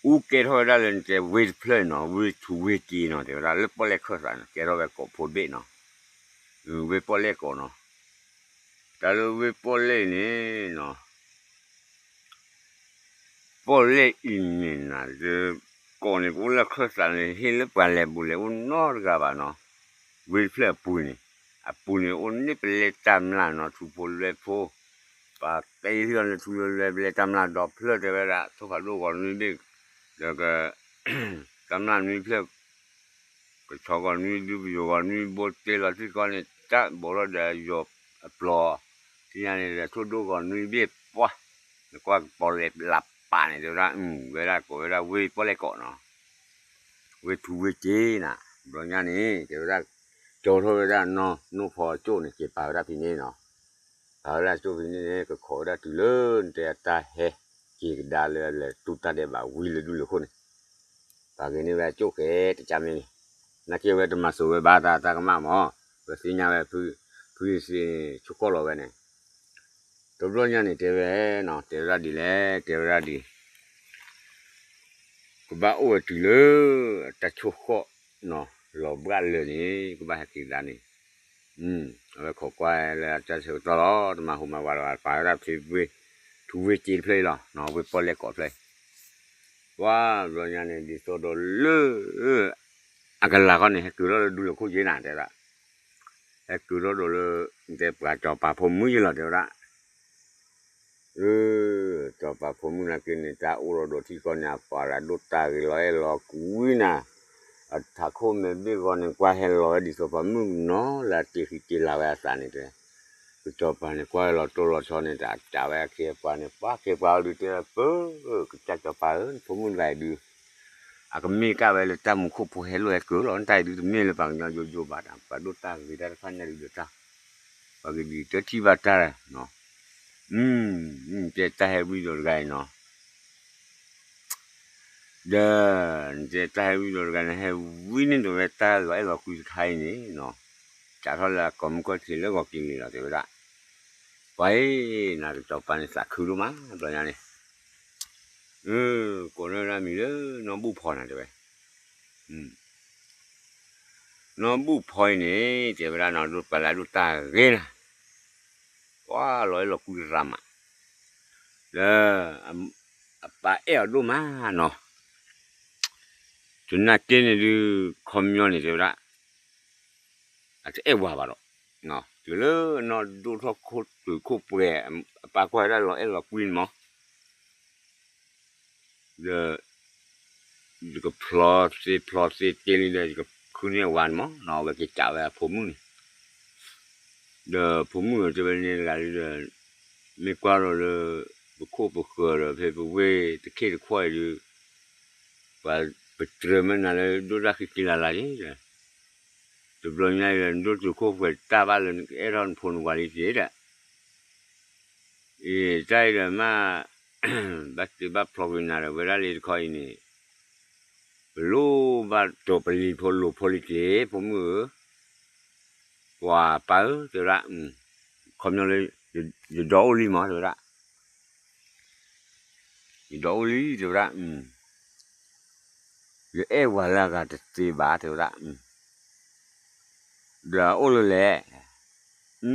အူကဲထီၣ်ဝဲဒၣ်လၢနတဲဝ့ၢ်တဖျၢၣ်နီၤ ဝ့ၢ်ထူဝ့ၢ်က့နီၤ တဲဝဲဒၣ်လၢပီၣ်လဲၣ်ခၢၣ်သးန့ၣ် ကဲထီၣ်ဝဲကိးဖိတဘ့ၣ်နီၤ, ဝ့ၢ်ပီၣ်လဲၣ်ကိးနီၤ, တၢ်လၢဝ့ၢ်ပီၣ်လဲၣ်အံၤန့ၣ်နီၤ ပီၣ်လဲၣ်အံၤန့ၣ်နၤ ကိးန့ၣ်ကအိၣ်လၢခၢၣ်သးန့ၣ် ဟ့ၣ်လၢပှၤလဲၤဘူးလဲၤအိၣ်နီတဂၤဘၣ်နီၤ, ဝ့ၢ်တဖျၢၣ်အပူၤန့ၣ်, အပူၤန့ၣ်အိၣ်န့ၢ်ပလဲတၢ်မျၢ်နီၤ ထူဖိလွဲဖိ, ပှၤတဲထံၣ်လီၤန့ၣ်ထူလၢပလဲတၢ်မျၢ်ဒီဖျၢၣ်တဲဝဲဒၣ် ထိၣ်ဖးဒိၣ်ဂီၤနွံဘ့ၣ်, ဒီးက တၢ်မျၢ်နွံဖျၢၣ် ကဆီဂီၤနွံဒု ပယိၤဂီၤနွံဘိတ့လီၤထံကီၢ်န့ၣ် တၢ်ဘိးထီၣ်ဒီးယိၤအပျီၤ, ထံၣ်ညါန့ၣ်ဒီးထိၣ်ဒိၣ်ဂီၤနွံဘ့ၣ်ပှၢ်, နကွၢ်ကပီၤလဲၤလးပာ်န့ၣ် တဲဝဲဒၣ် ဝဲဒၣ်ကိးဝဲဒၣ်ဝ့ၢ်ပီၣ်လဲၣ်ကိးနီၤ, ဝ့ၢ်ထူဝ့ၢ်က့နၤ, ဘျီညါန့ၣ် တဲဝဲဒၣ် ကၠီထီၣ်ဝဲဒၣ်နီၢ်နိၣ်ဖီအကၠိၣ်န့ၣ် က့ၤပာ်ဝဲဒၣ်ဖဲန့ၣ်နီၤ, ပာ်ဝဲဒၣ်ကၠိၣ်ဖဲန့ၣ်န့ၣ် ကခိးဝဲဒၣ်တုၤလၢနတဲအတၢ်ဟဲက့ၤကဒါလၢလဲၤတူၢ်တၢ်ဒဲးဘးဝံၤလၢဒူလၢၢ်ခိၣ်န့ၣ် ပာ်က့ၤန့ၢ်ဝဲအကၠိၣ်ဃဲတကးမ့ၢ်န့ၣ်, နာ်က့ဝဲတမၤစိးဝဲဘၣ်တၢ်တၢ်ကမၣ်မး, ပသ့ၣ်ညါဝဲ ဖုယစ့ဆိကီၢ်လီၤဝဲန့ၣ်, တဘျီညါန့ၣ်တဲဝဲနီၤ တဲဝဲဒၣ်ဒ်လဲၣ် တဲဝဲဒၣ်ဒ် ကဘၣ်အိၣ်ဝဲတုၤလၢ တၢ်ဆိၣ်ဃီၣ်နီၤ လီၤဘှၣ်လၢာ်န့ၣ် ကဘၣ်ဟဲက့ၤကဒါန့ၣ်, အဝဲခိးကွၢ်လၢတၢ်ဆၢကတီၢ်လီၤ တမၤဟူးမၤဝးလၢၤဘၣ် ပာ်ဝဲဒၣ်ဖဲဝ့ၢ် ထူဝ့ၢ်က့တဖျၢၣ်အံၤလီၤ ဝ့ၢ်ပီၣ်လဲၣ်ကိးတဖျၢၣ်အံၤ, ပှၤဘျီညါန့ၣ် ဒ်သိးဒီးလၢ အကလၤခီန့ၣ် ဟဲက့ၤထီၣ်လၢဒူလၢၢ်ခိၣ်က့နၤ တဲဒၣ် ဟဲက့ၤထီၣ်ဒီးလၢ တဲပှၤစီၤပၤဖိမုၣ်ယ့လီၤ တဲဝဲဒၣ် အၢ စီၤပၤဖိမုၣ်နာ်က့န့ၣ် တၢ်အိၣ်လီၤဒီးထံကီၢ်န့ၣ် အပှၤလၢဒိၣ်တၢ်ဂ့ၤလီၤအဲၣ်လီၤကွံနၤ, အထးခိၣ်မဲာ်ဘ့ၣ်ဂီၤန့ၣ် ကွၢ်ဟဲလီၤဝဲဒ်စီၤပၤမုၣ်နီၤ လၢအတ့ဃံတ့လၤဝဲအသးန့ၣ်တဲ, ကစီၤပၤန့ၣ် ကွၢ်လီၤတိၢ်လီၤဆီန့ၣ် တၢ်ကးဝဲအခ့အပှၤန့ၣ် ပှၤခ့ပှၤအီၤဒုးတဲဝဲ ပၢ် ကစၢ်စီၤပၤဧၢ ဖိမုၣ်တဂၤအံၤဒုး အကမ့ၢ်ကၣ်ဝဲလၢတၢ်မူခိၣ်ဖိဟဲလိာ်ဟဲကၢၤလီၤ တၢ်အံၤဒုးတမ့ၢ်လၢပှၤကညီယိယိဘၣ် တၢ်ပှၤဒိၣ်တၢ်ဂ့ၤတၢ်တဖၣ်ညါဒုးဒီးတၢ် ပှၤကဒုးတထံၣ်ဘၣ်တၢ်နီၤ တဲတၢ်ဟဲဝံၤဒီးတဂၤအံၤနီၤ ဒီး နတဲတၢ်ဟဲဝံၤဒီးတဂၤန့ၣ် ဟဲဝံၤန့ၣ်ဒီးဝဲတၢ်လီၤအဲၣ်လီၤကွံတခါအံၤန့ၣ်နီၤ စးထီၣ်လၢအကိးမုၢ်ကီၢ်ထံးလၢဂီၤက့ၤလံလီၤ တဲဝဲဒၣ် ပှၤအံၤ နကစီၤပၤန့ၣ်သးခုဒိၣ်မး ဘျီညါန့ၣ် ကိးန့ၢ်ဒၣ်မံၤလၢနီၢ်ဘူၣ်ဖီန့ၣ်တဲဝဲ နီၢ်ဘူၣ်ဖီအံၤန့ၣ် တဲဝဲဒၣ်နီၤ ဒိၣ်ပှၤလၢအဒိၣ်တၢ်ဂ့ၤနၤ ပှၤလီၤအဲၣ်လီၤကွံရၤမး လၢ အပၢ်အဲၣ်အီၤဒိၣ်မးနီၤ သနာ်က့န့ၣ်ဒုး ခီပညီန့ၣ်တဲဝဲဒၣ် အတအဲၣ်ဝၤဘၣ်ဒီး တုၤလၢနီၢ်ဒိၣ်ထီၣ်ခိၣ်တုၤခိၣ်ပှဲၤ အပၢ်ကွၢ်ဝဲဒၣ်လီၤအဲၣ်လီၤကွံန့ၣ်မး ဒီး ယကဖျီသ့ဖျီသ့တ့လံဒီး ယကဃုန့ၢ်အဝၤန့ၣ်မး နီၤ အဝဲက့ၤကးဝဲအဖိမုၣ်န့ၣ် ဒီးဖိမုၣ်တဲဝဲန့ၣ်တဂၤဒီး မ့ၢ်ကွၢ်ဒီးလၢ ပခိၣ်ပဃၢၤဒီး ဖဲပဝ့ၢ်တခ့ၣ်တခီအံၤဒီး ပှၤပတြၢၤမ့ၢ်နၤလၢဒိၣ်တၢ်ဃံဃံလၤလၤန့ၣ်ဒီး တဘျီညါအံၤဒီး နဒိၣ်တုာ်ခိၣ်ပှဲၤတၢ်ဘၣ်လၢနကအဲၣ်ထီၣ်နဖိနဝၤလံတ့ၢ်ဒီး အံၤ တၢ်အံၤဒီးမ့ၢ် ဘၣ်တ့ဘၣ်ဖျီကွံာ်နၤဒီး ဝဲဒၣ်လံတခီအံၤန့ၣ် ပလိၣ်ဘၣ်တိာ်ပလံၤဖိလိာ်ဖိလံၤတ့ၢ် ဖိမုၣ်ဧၢ, ပှၤပၢ်ဧၢ တဲဝဲဒၣ်, ခီပညီလၢ ယဒီအိၣ်လံမး တဲဝဲဒၣ်, ယဒီအိၣ်လံ တဲဝဲဒၣ်, ယအဲၣ်ဝၤလၢအဂၤတသ့ဘၣ် တဲဝဲဒၣ်, ဒီးအိၣ်လၢလဲၣ် ယ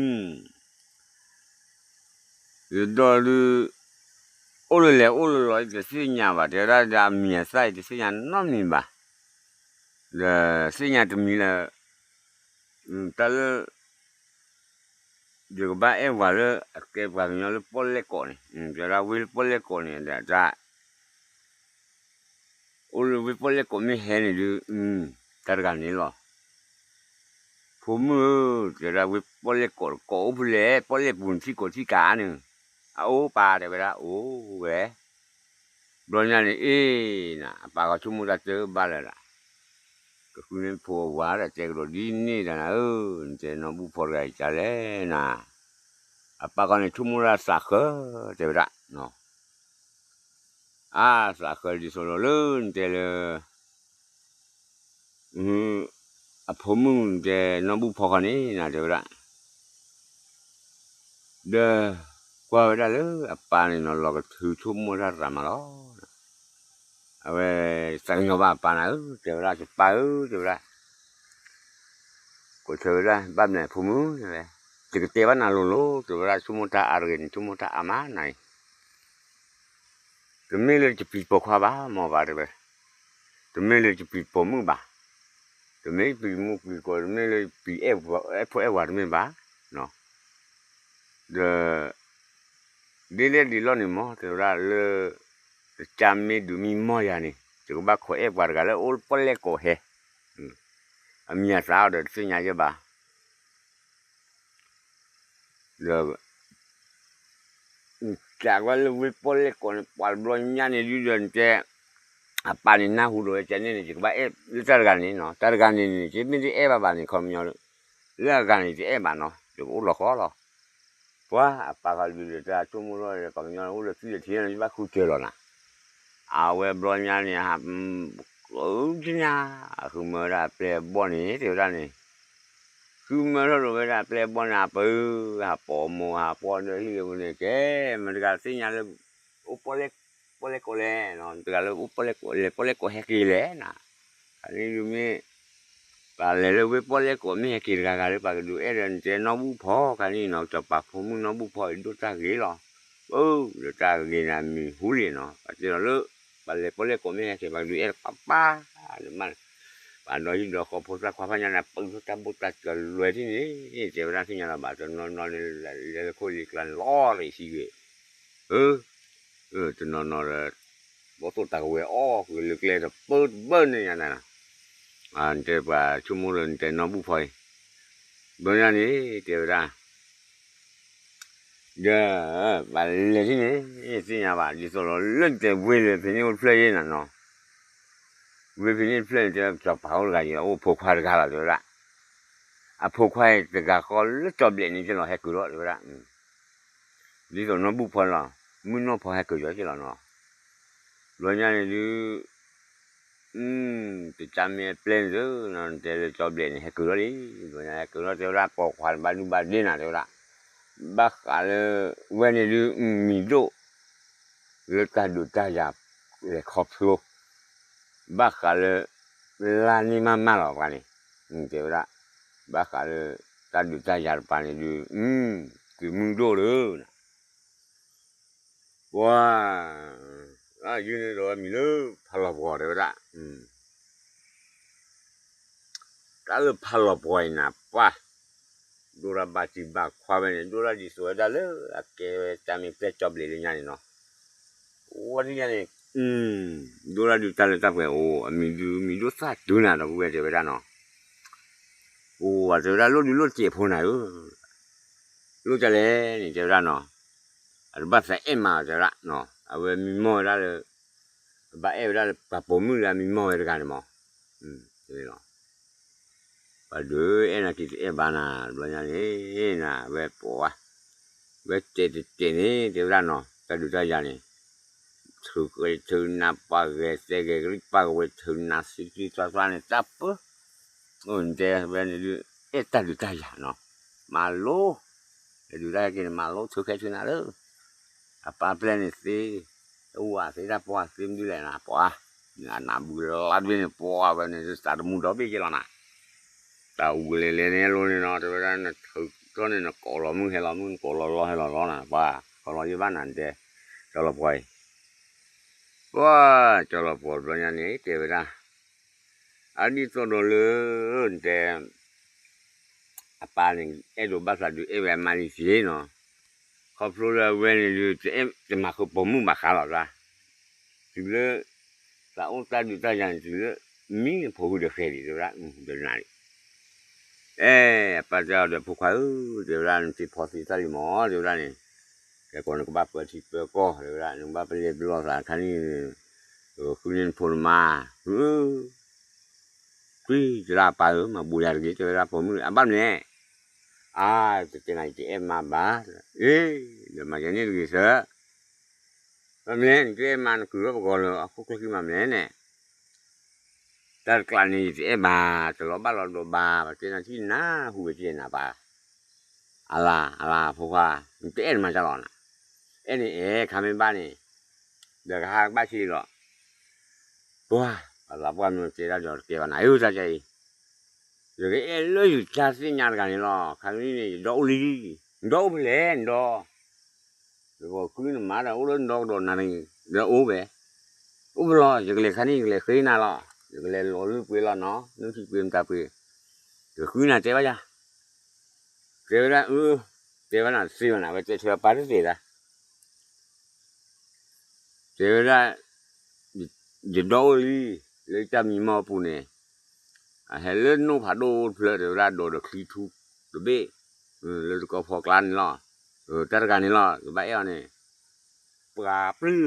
ဒီဒုး အိၣ်လၢလဲၣ်အိၣ်လၢလီၤ ယတသ့ၣ်ညါဘၣ် တဲဝဲဒၣ်, ဒီးအမံၤအသၣ်ယတသ့ၣ်ညါနီတမံၤဘၣ်, ဒီးသ့ၣ်ညါတမံၤလၢ တၢ်လၢ ယကဘၣ်အဲၣ်ဝၤလၢအကဲပှၤကညီလၢပီၣ်လဲၣ်ကိးန့ၣ်, တဲဝဲဒၣ်ဝ့ၢ်လၢပီၣ်လဲၣ်ကိးန့ၣ် ဒီးတၢ် အိၣ်လၢဝ့ၢ်ပီၣ်လဲၣ်ကိးမ့ၢ်ဟဲန့ၣ်ဒုး, တၢ်တဂၤန့ၣ်လီၤ. ဖိမုၣ်ဧၢ, တဲဝဲဒၣ်ဝ့ၢ်ပီၣ်လဲၣ်ကိးတကိးအိၣ်ဖဲလဲၣ်, ပီၣ်လဲၣ်ပူၤနထံၣ်ကိးထံၣ်ကးန့ၣ်, အအိၣ်ပၢ် တဲဝဲဒၣ်အိၣ်ဝဲ, ဘျီညါန့ၣ်အ့ၣ်နၤ အပၢ်ကဆိကမိၣ်တၢ်တဘၣ်လၢၤဒၣ်, ကဃုန့ၢ်ဖိအဝၤဒီးတဲကဒီးဒ်န့ၣ်ဒၣ်နၤဧၢ, နတဲနီၢ်ဘူၣ်ဖီတဂၤအံၤကလဲၣ်နၤ, အပၢ်ခီန့ၣ်ဆိကမိၣ်တၢ်သးဃၢ, တဲဝဲဒၣ် အါသးဃၢဒ်သိးလီၤလၢနတဲလၢ အဖိမုၣ်နတဲနီၢ်ဘူၣ်ဖီခီန့ၣ်နၤ တဲဝဲဒၣ်, ဒီးကွၢ်ဝဲဒၣ်လၢအပၢ်န့ၣ်နီၤ လီၤကထုဆိကမိၣ်တၢ်ရၤမးလီၤ. အဝဲသးကညီၤဘၣ်အပၢ်နၤဧၢ, တဲဝဲဒၣ် ယပၢ်ဧၢ, တဲဝဲဒၣ် ကိးဆၢဝဲဒၣ် ဘၣ်မနုၤဖိမုၣ် တဲဝဲ, ယကတဲဘၣ်နၤလိၤလိၤ တဲဝဲဒၣ် ဆိကမိၣ်တၢ်အါတဂ့ၤန့ၣ် ဆိကမိၣ်တၢ်အါမးနၤအံၤ, တမ့ၢ်လၢယပျံၤပိာ်ခွါဘၣ် မ့ၢ်ဘၣ်တဲဝဲ, တမ့ၢ်လၢယပျံၤပိာ်မုၣ်ဘၣ်, တမ့ၢ်ပျံၤမုၣ်ပျံၤကိး တမ့ၢ်လၢယပျံၤအဲၣ်ဖိအဲၣ်ဝၤတမ့ၢ်ဘၣ်, ဒီး ဒ်လဲၣ်ဒ်လဲၣ်န့ၣ်မ့ၢ် တဲဝဲဒၣ်လၢ တၢ်မ့ၢ်ဒုးမံမီၢ်ယၤန့ၣ် ယကဘၣ်ခိးအဲၣ်ပှၤတဂၤလၢအိၣ်ပီၣ်လဲၣ်ကိးဟဲ, အမံၤအသၣ်အီၤဒီးတသ့ၣ်ညါယဲဘၣ်, ဒီး စးကွၢ်လၢဝ့ၢ်ပီၣ်လဲၣ်ကိးန့ၣ် ပှၤတဘျီညါန့ၣ်ဒုးဒီးနတဲ အပၢ်န့ၣ်နၢ်ဟူဒီးဝဲကန့ၣ်န့ၣ် ယကဘၣ်အဲၣ်လၢတၢ်တဂၤန့ၣ်နီၤ, တၢ်တဂၤန့ၣ်န့ၣ် ယမ့ၢ်တအဲၣ်ဘၣ်ဘၣ်န့ၣ် ခီပညီ လၢအဂၤန့ၣ် ယတအဲၣ်ဘၣ်နီၤ ယကအိၣ်လီၤဃီလီၤ. ပှၤအပၢ်ခီဒုးဒီးတၢ်ဆိကမိၣ်ထီၣ်ဒီး ခီပညီအိၣ်လၢသွံၣ်လၢထံန့ၣ် ယဘၣ်ဃုစၢၤလီၤနၤ, အဝဲဘျီညါန့ၣ် ဟး ကညါ ဃုမၢဝဲဒၣ်အပျဲၢ်အဘီၣ်န့ၣ် တဲဝဲဒၣ်န့ၣ် ဃုမၢထီၣ်ဒီးဝဲဒၣ်အပျဲၢ်အဘီၣ်န့ၣ် အပၢ်ဧၢ ဟးပိာ်မိၢ်ဟးပိာ်ဒီးဟံၣ်အဝဲန့ၣ် ကဲ မတၤတဂၤသ့ၣ်ညါလၢ အိၣ်ပီၣ်လဲၣ် ပီၣ်လဲၣ်ကိးလဲၣ်, တဂၤလၢအိၣ်ပီၣ်လဲၣ်ကိးလဲၣ် ပီၣ်လဲၣ်ကိးဟဲက့ၤလဲၣ်နၤ, ခါန့ၣ်ဒုးမ့ၢ် ပှၤလဲၤလၢဝ့ၢ်ပီၣ်လဲၣ်ကိးမ့ၢ်ဟဲက့ၤတဂၤဂၤလၢပှၤကဒုးအဲၣ်ဒီးနတဲနီၢ်ဘူၣ်ဖီ ခါန့ၣ်နီၤ စီၤပၤဖိမုၣ်နီၢ်ဘူၣ်ဖီအံၤဒိၣ်တၢ်ဂ့ၤလီၤ, အၢ ဒီးတၢ်ဂ့ၤန့ၣ်မံၤဟူလံနီၤ ပှၤတဲလီၤလၢ ပှၤလဲၤပီၣ်လဲၣ်ကိးမ့ၢ်ဟဲက့ၤ ပှၤကဒုးအဲၣ်တၢ်ပၢ်ပၢ် လၢမး ပှၤဒီဟံၣ်ဒီဃီဖိသၣ်ခွါဖးညါန့ၣ် ပၢၢ်ထီၣ်တၢ်ဘိၣ်တၢ်စၢၤလွဲၤထံၣ်န့ၣ် တဲဝဲဒၣ်သ့ၣ်ညါလီၤဘၣ် တနီၤနီၤန့ၣ် လဲၤလၢခိၣ်လံၤကျါန့ၣ် လီၤရံးဆံဂ့ၤ တနီၤနီၤဒီး ဘီၣ်သိၣ်တၢ်ကဝဲၤအီၣ်ဃုာ်လၢကျဲတပၢတဘၢန့ၣ်ညါနၤ, နတဲပှၤဆိကမိၣ်လၢနတဲနီၢ်ဘူၣ်ဖီအံၤ, ဘၣ်ညါန့ၣ် တဲဝဲဒၣ်, ဒီး ပှၤလဲၤထံၣ်န့ၣ် သ့ၣ်ညါဘၣ် ဒ်သိးဒီးလၢနတဲဝ့ၢ်လၢဖဲန့ၣ်အိၣ်တဖျၢၣ်ယဲၢ်နၤနီၤ, ဝ့ၢ်ဖဲန့ၣ်တဖျၢၣ်န့ၣ် တဲဝဲ စီၤပၤအိၣ်တဂၤယဲၢ် အိၣ်ဖိခွါတဂၤလီၤ တဲဝဲဒၣ်, အဖိခွါအံၤတဂၤဃီလၢကၠီဘျဲးန့ၣ်က့လီၤ ဟဲကုာ်လီၤ တဲဝဲဒၣ်, ဒ်သိးနီၢ်ဘူၣ်ဖီလီၤ မုၢ်နီၢ်ဖီဟဲကုာ်ယီၤက့လီၤနီၤ, ဘျီညါန့ၣ်ဒုး တကးမ့ၢ်အပျဲၢ်န့ၣ်သု, နတဲလၢကၠီဘျဲးန့ၣ် ဟဲကုာ်လီၤလံ, ဘျီညါဟဲကုာ်လီၤ တဲဝဲဒၣ် ပိာ်ခွါန့ၣ် ဘၣ်ဒုဘၣ်ဒ့နၤ တဲဝဲဒၣ်, ဘၣ်ဃးလၢ ဝဲန့ၣ်ဒုး မံၤဒိၣ် လၢတၢ်ဒုးတၢ်ယၤ လဲၤခီဖျိ ဘၣ်ဃးလၢ လါန့ၢ်မးမးလီၤပှၤန့ၣ်, တဲဝဲဒၣ်, ဘၣ်ဃးလၢ တၢ်ဒုးတၢ်ယၤတပၤန့ၣ်ဒုး သုးမုၢ်ဒိၣ်လၢ ပှၤ ယုၢ်န့ၣ်ဒီးဝဲမံၤလၢဖးလီၤပှီၤတဲဝဲဒၣ်, တၢ်လၢဖးလီၤပှီၤအံၤနၤပှၢ်, ဒိၣ်တၢ်ဘၣ်တံၢ်ဘၣ်ခွါဝဲန့ၣ် ဒိၣ်တၢ်ဒ်သိးဝဲဒၣ်လၢအကဲဝဲတၢ်မ့ၢ်ပျဲၢ်ကၠီဘျဲးလၢညါန့ၣ်နီၤ, ဝဲဒၣ်ညါန့ၣ် ဒိၣ်တၢ်ဒုးတၢ်လၢတၢ်ပှဲၤအိၣ် အမံၤဒုးမံၤဒိၣ်သၣ်တုၤနၤဒီး ပုၢ်ဝဲၢ်တဲဝဲဒၣ်နီၤ, အိၣ်တဲဝဲဒၣ်လိၣ်ဒုးလိၣ်တစဲးဖိနၤဧၢ, လိၣ်တၢ်လဲၣ်န့ၣ်တဲဝဲဒၣ်နီၤ, အတဘၣ်သးအဲၣ်မၤတဲဝဲဒၣ်, အဝဲမံမီၢ်ဝဲဒၣ်လၢ အဘၣ်အဲၣ်ဝဲဒၣ်လၢပှၤပိာ်မုၣ်လၢအမံမီၢ်ဝဲတဂၤန့ၣ်မး, ပှၤဒုးအဲၣ်နၤက့ၤတအဲၣ်ဘၣ်နၤ ဘျီညါန့ၣ် နဝဲပိာ်ဝဲ, ဝဲတဲတတဲန့ၣ် တဲဝဲဒၣ်နီၤ တၢ်ဒုးတၢ်ယၤန့ၣ်, ထုးကထုးနၤပှၤဂဲၤသဲဂဲၤကလံၣ်ပာ်ကဝဲထုးနၤသံသံသွါသွါန့ၣ် တၢ်ပၢ အိၣ်နတဲဝဲန့ၣ်ဒုး အဲၣ်တၢ်ဒုးတၢ်ယၤနီၤ, မၤလိ, တၢ်ဒုးတၢ်ယၤက့ၤန့ၣ် မၤလိထုးခဲထုးနၤလၢ အပၢ်ပျဲၢ်န့ၣ်သ့, အဝဲသ့တၢ်ပှၢ်သ့မနုၤလဲၣ်နၤ ပှၤ, အနၢ်ဘုလါတဘ့ၣ်န့ၣ် ပှၤဝဲန့ၣ် သးတမူဒီဘ့ၣ်က့ၤလီၤနၤ, တၢ်အူကလဲၤလဲၤန့ၣ်လိၤန့ၣ်နီၤ တဲဝဲဒၣ်နထုးထီၣ်န့ၣ် နကိးလီၤမုၢ်ဟဲလီၤမုၢ် နကိးလီၤလီၤဟဲလီၤလီၤနၤ ပှၤ, ကိးလီၤယဘၣ်နၤနတဲ, ကၠီလီၤပှီၤအံၤ, ပှၤ, ကၠီလီၤပှီၤဘျီညါန့ၣ် တဲဝဲဒၣ် အဒ်သိးဒီးလၢ နတဲ အပၢ်န့ၣ် အဲၣ်ဒိးဘၣ်သးဒုးအဲၣ်ဝဲအမါလံက့နီၤ, ခီဖျိလၢအဝဲန့ၣ်ဒုး တမၤဃုာ်ပိာ်မုၣ်ဘၣ်ဃးလီၤဘၣ်, တုၤလၢ သးအိၣ်တၢ်ဒုးတၢ်ယၤန့ၣ် တုၤလၢ မံန့ၣ်ဖိဃုာ်ဒီးဃဲၤဒံး တဲဝဲဒၣ်, ဒီးနၤလံ အဲ အပၢ်တဲအီၤဒီး ဖိခွါဧၢ, တဲဝဲဒၣ် နတ့ဖီသံတၢ်လံမး တဲဝဲဒၣ်န့ၣ်, ကဲကီးနကဘၣ်ပၢထံပၢကီၢ် တဲဝဲဒၣ် နကဘၣ်ပလဲပလီၢ်သးခါန့ၣ်, ဃုန့ၢ်နဖိနမါ, ဃု ဃု တဲဒၣ်အပၢ်ဧၢ မၤဘူးယၤတဂ့ၤ တဲဝဲဒၣ်ပိာ်မုၣ် အဘၣ်မနုၤလဲၣ်, အါ တတဲနၤ ယတအဲၣ်မါဘၣ်, အ့ ဒီးမၤယၤန့ၣ်တဂ့ၤသၢ ဘၣ်မနုၤလဲၣ် နတအဲၣ်မါ နကုၢ်ထီၣ်ပဂီၤလၢအခိၣ်ချၢဃံမးမနုၤလဲၣ်န့ၣ်, တၢ်တကျးန့ၣ် ယတအဲၣ်ဘၣ် တလီၤဘၣ်လီၤဒိးဘၣ် ပှၤတဲနၤထံၣ်နၤ ဟူးဝဲက့ၤနၤပၢ်, အလၤ အလၤ ဖိခွါ, နတအဲၣ်နမါတၢ်လီၤနၤ, အဲၣ်န့ၣ်အဲၣ် ခါမ့ၢ်ဘၣ်န့ၣ်, ဒီးကဟးကဘၣ်ဆံးလီၤ, ပှၤ ပှၤသးပှၢ်မ့ၢ်တဲတၢ်ဒီးတကဲဘၣ်နၤ အၢ တၢ်ကဲအံၤ ယကအဲၣ်လၢယတၢ်သ့ၣ်ညါတဂၤန့ၣ်လီၤ. ခါကနံၣ်န့ၣ် ယဒီအိၣ်လံ, နဒီအိၣ်ဖဲလဲၣ် နဒီ, ယကဃုနမါဒီးအိၣ်လၢနဒီကဒီးနၤန့ၣ် ဒီးအိၣ်ဝဲ, အိၣ်ဖဲလီၤ ယကလဲၤခါန့ၣ် ယကလဲၤဃ့နၤလီၤ, ယကလဲၤလီၤလုၢ်ပှ့ၤလီၤနီၤ နုၢ်ထံပှ့ၤမတၤပှ့ၤ, ယကဃုနၤတဲဘၣ်ယၤ, တဲဝဲဒၣ်အၢ, တဲဝဲနၤတသ့ဘၣ်နၤ ဝဲတဲဆၢပၢ်တသ့ဒၣ် တဲဝဲဒၣ်, ယဒီအိၣ်လံ, လၢတၢ်မံမီၢ်အပူၤန့ၣ်, အဟဲလၢနိၣ်ဖးဒိၣ်အိၣ်တဖျၢၣ် တဲဝဲဒၣ်ဒီးချံထူတဘ့ၣ်, လၢတကီၢ်ဖီကျါန့ၣ်လီၤ, တၢ်တဂၤန့ၣ်လီၤ ကဘၣ်အဲၣ်အီၤန့ၣ်, ပှၤပျုၢ်ဧၢ,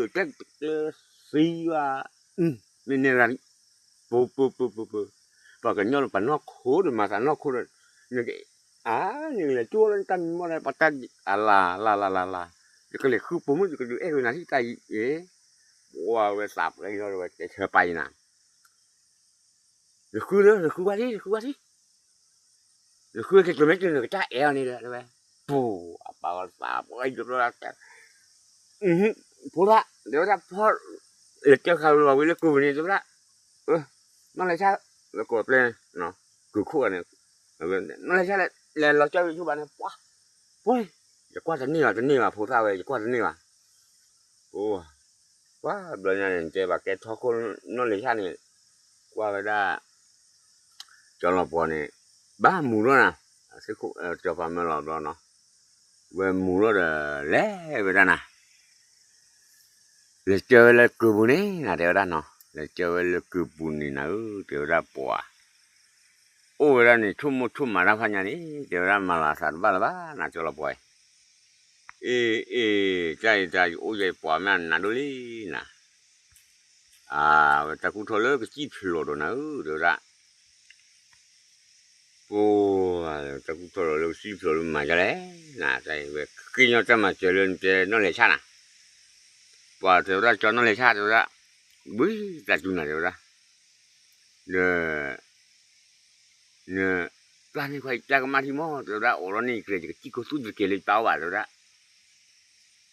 တၢ်ကျၢၤသံဘၣ်, မ့ၢ်န့ၢ်ရၤလံ, ပူၤပူၤပူၤပူၤပူၤ, ပှၤကညီဒီးပှၤနီၢ်ခိဒီးမၤသးနီၢ်ခိဒီး, နက, အါ, နကလဲၤကၠိလၢနတၢ်မံမီၢ်န့ၣ် ပှၤတၢ်အလၤလၤလၤလၤလၤ, ယကလဲၤဃုပိာ်မုၣ် ယကဒုးအဲၣ်က့ၤနၤထံၣ်တၢ်အံၤ, အ့, ပှၤဝဲသးပှၢ်အံၤလီၤ ဝဲတဲဆၢပၢ်အံၤနၤ နဃုလၢ နဃုဝဲဒၣ် နဃုဝဲဒၣ်, နဃုက့ၤကျိၤမ့ၢ်ကျိၤ နကတၢ်အဲၣ်အီၤန့ၣ်ဒီး တဲဝဲ, ပှၤ အပၢ်ဝဲသးပှၢ်အံၤ ဖိသၣ်, တဲဝဲဒၣ်ဖီ, လဲၤကၢဃာ်လီၤဝံၤလၢကုၢ်ပူၤန့ၣ် တဲဝဲဒၣ်, နီၢ်လဲၤဆါ, လၢကိးပျဲ, ကုၢ်ခိၣ်န့ၣ်, နီၢ်လဲၤဆါလဲၤလီၤကၢဝံၤဆူဘၣ်န့ၣ် ပှၤ, ပှၤ, ယကွၢ်တန့ၢ်ဘၣ် တန့ၢ်ဘၣ် ဖိသၣ်ဝဲ ယကွၢ်တန့ၢ်ဘၣ်, အိ, ပှၤဘျီညါန့ၣ် နတဲဘၣ်ကဲထီၣ်ခိၣ်နီၢ်လဲၤဆါန့ၣ်, ကွၢ်ဝဲဒၣ် ကၠီလီၤပှီၤန့ၣ် ဘၣ်မူထီၣ်နၤ, ကၠီဖးမၢလီၤဘျီနီၤ, ဝဲမူထီၣ်ဒီး လဲၤဝဲဒၣ်နၤ, လဲၤကၢဝဲလၢကုၢ်ပူၤန့ၣ် နၤတဲဝဲဒၣ်နီၤ, လဲၤကၢဝဲလၢကုၢ်ပူၤန့ၣ်နၤဧၢ တဲဝဲဒၣ်ပှၤ, အိၣ်ဝဲဒၣ်န့ၣ် ဆိကမိၣ်ဆိကမးတၢ်ဖးညါန့ၣ် တဲဝဲဒၣ်မၤလၤသးတဘၣ်လၢၤဘၣ်နၤ ကၠီလီၤပှီၤအံၤ, အ့ၣ် အ့ၣ် တၢ်အံၤတၢ်ယအိၣ်ယဲၢ်ပှၤမ့ၢ်နၤဒိၣ်လံနၤ, အဝဲတၢ်ကူၣ်ထီၣ်လၢကစံၣ်ဖျိးဒီးနၤဧၢ တဲဝဲဒၣ်, ပှၤ တၢ်ကူၣ်ထီၣ်ဒီးလၢကစံၣ်ဖျိးလၢမၤဒ်လဲၣ်နၤ, တၢ်အံၤဝဲဃ့ညီတၢ်မၤစၢၤလၢနတဲနီၣ်လဲၤဆၣ်နၤ, ပှၤတဲဝဲဒၣ်ကၠီနီၣ်လဲၤဆၣ်တဲဝဲဒၣ်, ဘုတၢ်တူၢ်နၤတဲဝဲဒၣ်, ဒီး န ပျၢ်န့ၢ်ခွါယတၢ်ကမၣ်ထံမီၢ် တဲဝဲဒၣ်, အိးထီၣ်န့ၢ်ယကျဲ ယကစံၣ်ကိၢ်သူၣ်တကဲလၢယပၢ်အိၣ်ဘၣ် တဲဝဲဒၣ်,